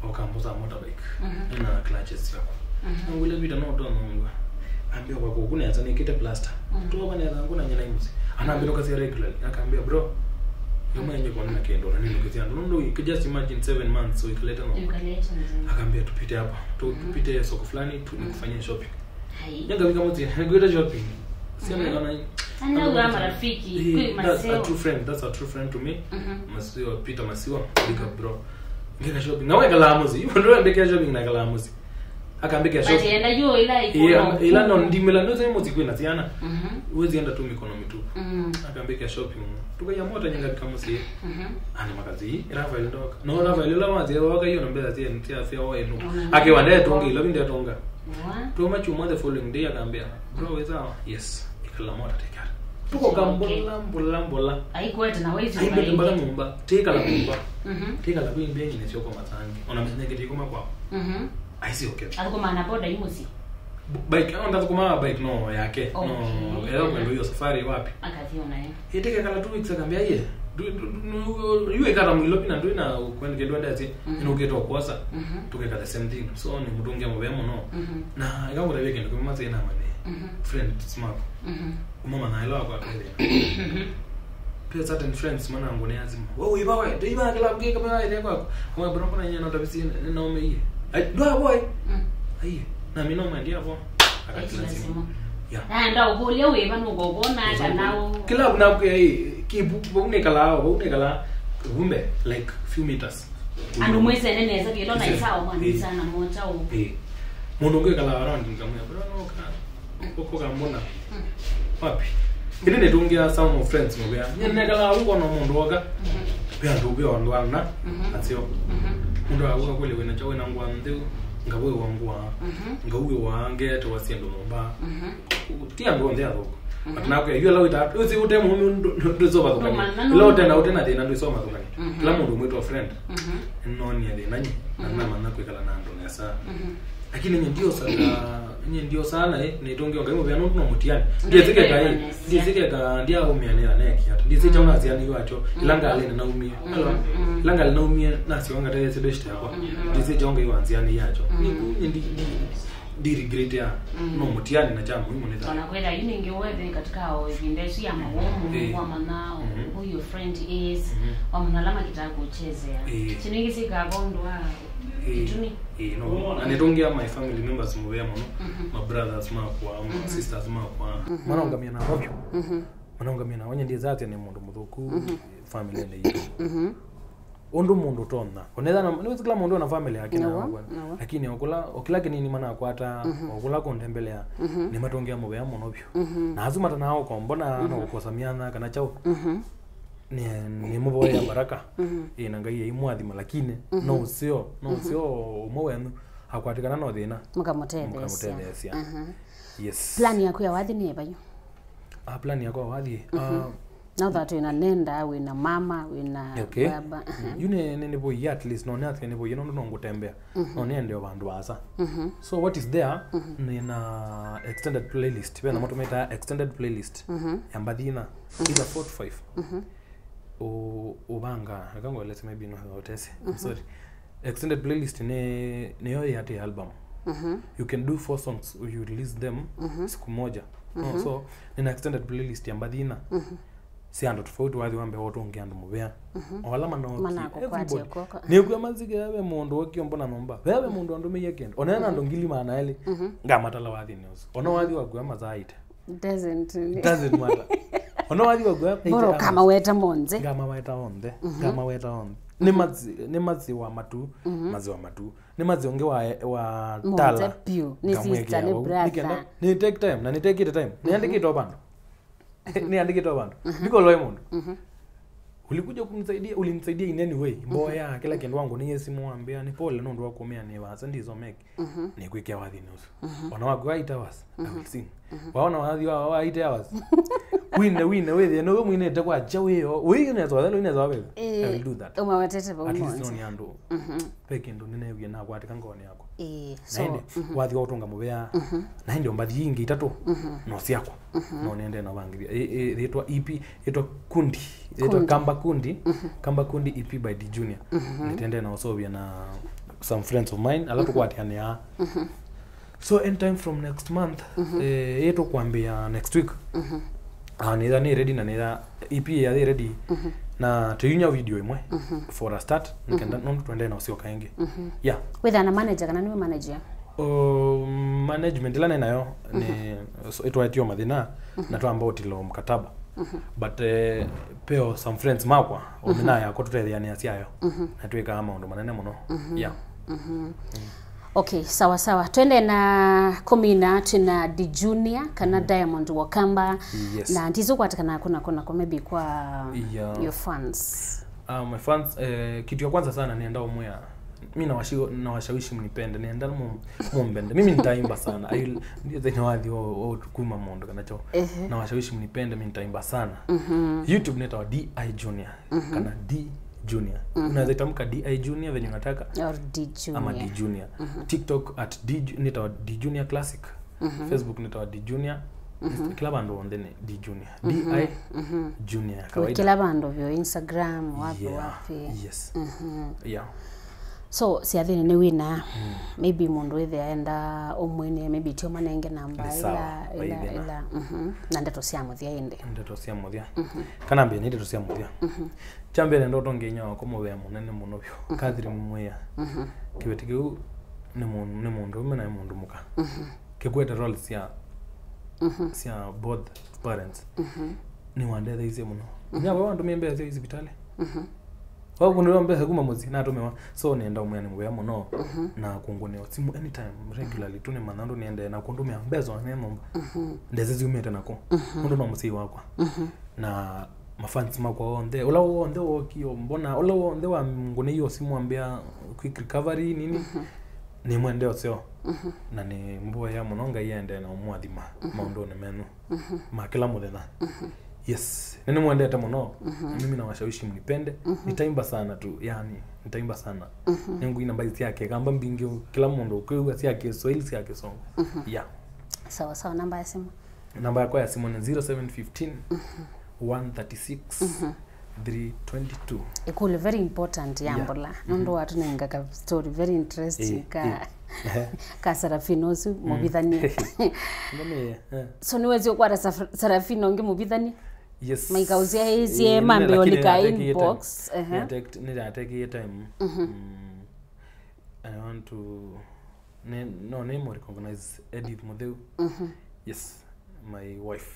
Okambuza motorbike. Ena clutches yako. Angũlilye Peter no tona ngwa. Ambia kwa kuku nesa nĩkĩte plaster. Tuwa nesa nguna nyina imusi. Anambia kasi regularly. Akambia bro, kama yenye kwa nina kendo na nini kizia ndo ndo you just imagine seven months so ikaleta no. Akambia tupite hapa. Tu- Tupite soko fulani tu nikufanyie shopping. Nyanga vika mti ngwita shopping. Sema kana Ana wa marafiki Eh, kwi that's a Maseo. True friend. That's a true friend to me. Masiwa, Peter Masiwa, big up bro. Ngeka shopping. Na weka la muzi. Ipo ndo mbeka shopping na kala muzi. Akambika shopping. But enda yo ila iko Yeah, na ila no ndimela no sema muzi kwina siana. Uwezi enda tu mikono mitupu. Akambika shopping. Tukaya mota nyanga kama si. Ana makazi. Rafael ndoka. No Rafael la wazi waka hiyo na mbele tia tia fia wa eno. Akiwa ndiye tonga ilo ndiye tonga. Tuma chuma the following day akambia, bro, weza? Yes. Ikala mota tekara. Tuko kambola mbola mbola. Aikwete na wezi. Aimbete mpaka nyumba. Tekala nyumba. Tekala kwimbe nyine sio kwa matangi. Ona msineke tiko makwa. Aisi okay. Athũkũmaa na boda yu mũsyĩ? Bike, no, ndathũkũmaa bike no yake. No, ela kwenda hiyo safari wapi? Akathi onayo. Ĩtĩkekala two weeks akambia ye. Yu ikata mwilo pina ndwĩ na kwenda kĩndũ ndasi. Ino kĩtwa kwosa. Tukeka the same thing. So ni mũtũngia mũvea mũno. Na ĩkangũtavia kĩndũ kĩmwe masĩ na mane. Friend smart. Kuma manaelewa kwa kweli. Pia certain friends mana ngone azima. Wewe iba we, ndio iba kila mgeni kama wewe ile kwako. Kwa bro kuna nyanya na tabisi na ume hii. Ai, ndo boy. Ai, na mimi no mwendia hapo. Akati lazima. Yeah. Ah, nda ukolia wewe bana ukokona kana u. Kila kuna kwa hii kibu kwa unekala, unekala kumbe like few meters. Andu mwese nene za kilo na isawa mwana sana moja u. Eh. Mundu ngekala around ngamwe bro no ka Ũkũkambona? Wapi? Ĩndĩ nĩtũngĩa some of friends mũvea. Nyie nĩnekalaa ũu ngona mũndũ woka. Ve andũ ve andũ ana aseo. Mũndũ akũlya wĩna kyaũ, wĩna ngũa ntheu, ngavũĩwa ngũa, ngauĩwa, ngetewa syĩndũ nyũmba. Ti andũ onthe athũku. But nakwĩa yu ala wĩta ũsi ũte mũũme ndwĩsovathũkania. Ĩla ũtena ũtena thĩna ndwĩsovathũkania. Kĩla mũndũ mwĩtwa friend. Nĩnoonie thĩna nyi na namanya kwĩkala na andũ nesa. Lakini nye ndiosaga nye ndiosaa naĩ nĩtũngĩo Ngai mũvea nũndũ no mũtiani. Ndiĩsĩkeka ĩ ndiĩsĩkeka ndiaũmĩanĩra nekiata. Ndiĩsĩ kyaũ nasianĩiwe akyo ĩla ngalĩ naumie. Ĩla ngalĩ naumie nasyoka ngatethesye best yakwa. Ndiĩsĩ kyaũ Ngai wanzianĩie akyo. Nĩku ndi ndi ndi regret ya no mũtiani na kya muhimu nĩ thayũ. Ona kwĩtha yu ningĩ wethe katika o ĩvinda ĩsu ya mawoo mũndũ wamanya who your friend is, wamanya ala makĩtaa kũchezea. Ĩĩ. Kĩndũ kĩngĩ syĩkaa ũndũ wa kĩtumi. Ĩĩ, no. Na nĩtũngĩa my family members mũvea mũno, my brothers makwa, my sisters makwa. Manaũngamĩa na ovyo. Manaũngamĩa na onye ndiĩsatya nĩ mũndũ mũthũku family-inĩ yitũ. Ũndũ mũndũ ũtonya. Onetha na nĩwĩsĩ kĩla mũndũ ena family yake na Nawa, yakwa. Nawa. Lakini okũla okĩla kĩnini manakwata, okũla kũndembelea, nĩmatũngĩa mũvea mũno vyũ. Na asu matanaa ũkombo na no kũkosa myanya kana kyaũ. Nĩ nĩmũvoya baraka. Ĩ na Ngai aimwathima, lakini no ũseo, no ũseo ũmwe wenyu akwatikana no thĩna. Mũkamũtetheesya. Mũkamũtetheesya. Yes. Plan yaku ya wathi nĩ ĩvayu? Ah, plan yakwa wathi. Ah, Now that wĩna nenda, wĩna mama, wĩna Okay. baba. Yu nĩ nĩ nĩvoie at least, no nĩ atĩ nĩvoie nũndũ no ngũtembea. No nĩende o vandũ vaasa. So what is there? Nĩna extended playlist. Vena matũmĩtaa extended playlist ya mbathi ina. Either four to five. Ũ- ũvanga, eka ngwelese maybe no utesi. I'm sorry. Extended playlist nĩ nĩyo yĩ atĩ album. You can do four songs, you release them siku moja. No, so nĩna extended playlist ya mbathi ina. Sya andũ tofauti, wathi wa mbee ũtũngĩa andũ mũvea. O ala manookie, Manakũkwatya everybody. Kw'oko. Nĩkw'a mazikĩa ve mũndũ wokie mbona nyũmba. Ve ve mũndũ andũmĩie kĩndũ. Onena andũ ngili maana elĩ. Ngamatala wathinĩ ũsu. Ona wathi wakua masaa ite. Doesn't really. Doesn't matter. Ona wathi wakua Bora ũkamaweta monthe. Ngamaweta onthe. Ngamaweta onthe. Nĩ mazi nĩ maziwa matu. Maziwa matu. Nĩ mazi ũngĩ wa wa Monthe tala. Piũ. Nĩ sister, nĩ brother. Nĩ take time na nĩ take it time. Nĩandĩkĩte o vandũ. Nĩandĩkĩte o vandũ. Ndikoloe mũndũ. Ulikuja kumsaidia, ulimsaidia in any way. Mboya kĩla kĩndũ wangu nĩ simu wambĩa nĩ pole nũndũ wa kumĩa nĩ vasa ndisomeki. Nĩkwĩkĩa wathinĩ ũsu. Ona waku eight hours, I will sing. Waona wathi wa wa eight hours. Wine wine wĩthĩe nĩwe mwinĩte kwa cha wĩyo. Ũineza wathelo ineza wabebe. I will do that. Umawetete vau. At least no nĩ andũ. Ve kĩndũ nĩnewie nakwatĩka ngoonĩ yakwa. Ĩĩ, so, na ĩndĩ wathi wa ũtũnga mũvea, na ĩndĩ mbathi ingĩ itatũ no syakwa. No nĩende na vangithia. Ĩ- ĩ- yĩtwa E P, yĩtwa Kundi, yĩtwa Kundi. Kamba Kundi, Kamba Kundi E P by D Junior. Nĩtende na ũsovia na some friends of mine, ala tũkwatĩanĩaa. So anytime from next month, eh, ĩ tũkwambĩĩa next week. Ah, nĩtha nĩ ready na nĩtha E P yathĩ ready. Na tũinywa video ĩmwe for a start, nĩkenda nũndũ tũendee na ũsyoka ĩngĩ. Yeah. Wĩthaa na manager kana nĩwe manager? Oh, management ĩla nĩ nayo nĩ so, ĩtwaetio mathĩna na twamba ũtilo mkataba. But eh, peo some friends makwa omina yakwa tũtetheanĩa syayo na twĩkaa maũndũ manene mũno. Yeah. Okay, sawa sawa. Twende na kũmina twĩna D Junior kana Diamond Wakamba. Yes. Na ndizo kwatikana kuna kuna kwa maybe kwa Yeah. your fans. Uh, my fans, eh, kitu ya kwanza sana nienda umwea. Mi nawashi- nawashawishi mnipende, nienda mu- mumpende. Mimi nitaimba sana. I will- ndio thĩna wathi wa wa kuma mũndũ kana cho. Nawashawishi mnipende, mi nitaimba sana. YouTube nĩtawa D I Junior kana D Junior. Unaweza itamka D I Junior venye unataka. Or D Junior. Ama D Junior. TikTok at D Ju- nĩtawa D Junior Classic. Facebook nĩtawa D Junior. Insta- kila vandũ onthe nĩ D Junior. D I Junior ya kawaida. Kila vandũ vyo Instagram, wapi, yeah, wapi. Yes. Yeah. So syathĩnĩ nĩ wĩna maybe mũndũ wĩthĩa enda ũmwĩnĩe, maybe tio manenge namba ĩla ĩla ĩla na ndeto sya mũthya ĩndĩ. Ndeto sya mũthya. Kana mbee nĩ ndeto sya mũthya. Kya mbee nĩ ndoto nginya wakwa mũvea mũnene mũno vyũ. Catherine Mwĩa. Kĩveti kĩu nĩ mũndũ nĩ mũndũ ũme na nĩ mũndũ mũka. Kĩkwete role sya sya both parents. Nĩwandetheisye mũno. Nginya vau andũmie mbesa sya sivitalĩ. Wakũndĩwa mbesa kuma mũsyĩ natũmĩwa. So nĩenda ũmwĩa nĩ mũvea mũno na kũngũnĩa simu anytime regularly tu nĩmanya ũndũ nĩendee na kũndũmĩa mbesa ne nyũmba. Ndese syumĩte nako. Ũndũ no mũsyai wakwa. Na mafans makwa onthe, ũla wonthe wokie ũmbona, ũla wonthe wangũnĩie simu ambĩa quick recovery nini, nĩmwendee ũseo. Na nĩmũvoyea mũno Ngai aendee na ũmũathima maũndũnĩ menyu ma kĩla mũthenya. Yes, nĩnĩmwendete mũno. Na mimi nawashawishi mnipende. Nitaimba sana tu, yani, nitaimba sana. Nĩngũina mbathi sya Kĩkamba mbingĩ, kĩla mũndũ ũkwĩw'a sya Kĩswahili, sya Kĩsongo. Yeah. Sawa sawa, namba ya simu? Namba yakwa ya simu nĩ zero seven fifteen, one thirty-six, three twenty-two. Ĩkũlyo very important ya mbola. Nũndũ watũnenga ka story very interesting ka, ka Serafina ũsu mũvithanie. So nĩwezi ũkwata Serafina ũngĩ mũvithanie? Yes. Maikausya ĩsie mambe lakini olika inbox. Nĩnatekie time. I want to Nĩ, no nĩmũ recognize Edith Mutheu. Yes, my wife.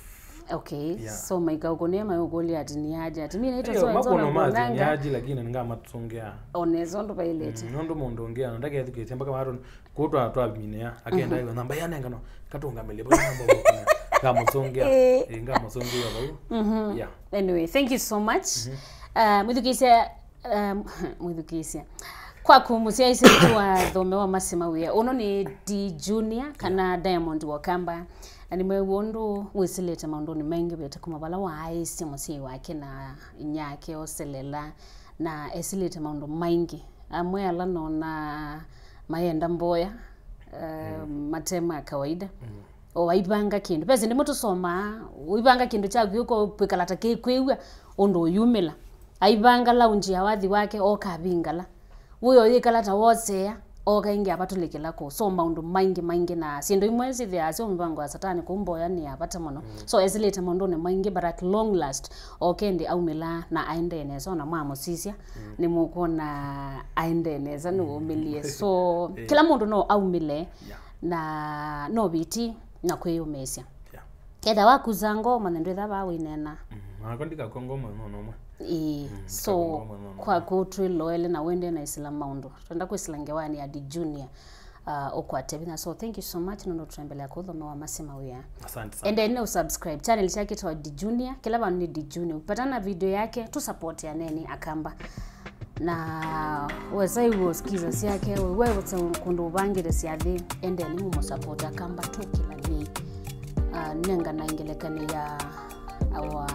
Okay. Yeah. So maikauko nĩe maikũlya ati nĩ aja ati mimi naitwa so and so na mbonanga. Nĩ aji lakini nĩngamatũngĩa. Onesa ũndũ vailĩte. Nũndũ mũndũ ũngĩ ana ndakethukĩtye mpaka watu kutwa twaminĩa akenda iwe namba ya nengano katũngamĩlye mpaka namba ngamũtũngĩa. Ngamũtũngĩa vau. Yeah. Anyway, thank you so much. Uh, mwĩthukĩĩsya Um, mwĩthukĩĩsya kwaku mũsyaĩĩsya witũ wa Thome wa Masi Mawĩa. Ũno nĩ D Junior kana Diamond wa Kamba. Na nĩmwew'a ũndũ wĩsĩlĩte maũndũnĩ maingĩ vete kuma vala waaĩsye mũsyai wake na inyake oselela na esĩlĩte maũndũ maingĩ. Amwe ala nona mayenda mboya, um, mate ma kawaida. O aivanga kĩndũ. Pesa ndimo tũsomaa, ũivanga kĩndũ kyaku ũko kwĩkala ta kĩkwĩw'a ũndũ ũyumĩla. Aivanga launji ya wathi wake, oka avingala. Ũyo yĩkala ta wosea, oka ĩngĩ avatũlĩkĩla kũ. So maũndũ maingĩ maingĩ na syĩndũ imwe syĩthĩaa syo mĩvango ya satani kũu mboya nĩ ya vata mũno. So esĩlĩte maũndũnĩ maingĩ, but at long last, okendi aumĩla na aendee nesa, ona mwamũsisya, nĩmũkwona aendee nesa, nĩwũmĩlie. So kĩla mũndũ no aumĩle, na no viti na kwĩyũmĩĩsya. Yeah. Ketha wakusa ngoo, manya ndwĩtha vaa wĩneena. Mm, nakwa ndikakwa ngoo mwana ũmwe. Ĩĩ, so kwaku twĩloele na wende na isila maũndũ. Twenda kwĩsila ngewanĩ ya D Junior, uh, ũkwate vinya. So thank you so much nũndũ tũtembelea kũthome wa Masi Mawĩa. Asante sana. Endeni na usubscribe channel chake twa D Junior. Kila vandu ni D Junior. Ukipatana na video yake, tu support ya neni Akamba. Na wesa iwe usikiza syake, we wesa kundu uvangire syathi, endeni mumusapoti Akamba tu kila day. Uh, nengana ngelekany'o ya our,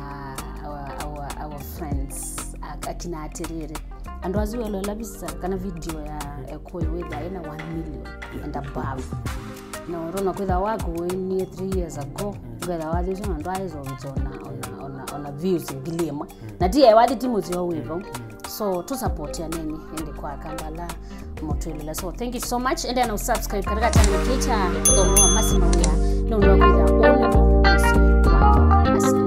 our, our, our friends, ak-, akina atĩrĩrĩ. Andũ asu weloela visa kana video ya Ekũyũ wĩthaa ĩna one million and above. Na ũrona kwĩtha waku wĩnie three years ago, ũketha wathi ũsu na ndwaĩsovĩtya ona, ona, ona, ona views ngili ĩmwe. Na ti ewathi ti mũseo wĩvo. So, tu support ya neni, ende kwa Akamba ala mũtwĩlĩla. So, thank you so much. Ende na usubscribe katika channel kĩĩ kya Thome wa Masi Mawĩa. Nũndũ wa kwĩtha ũnĩvo mũseo wako. Asante.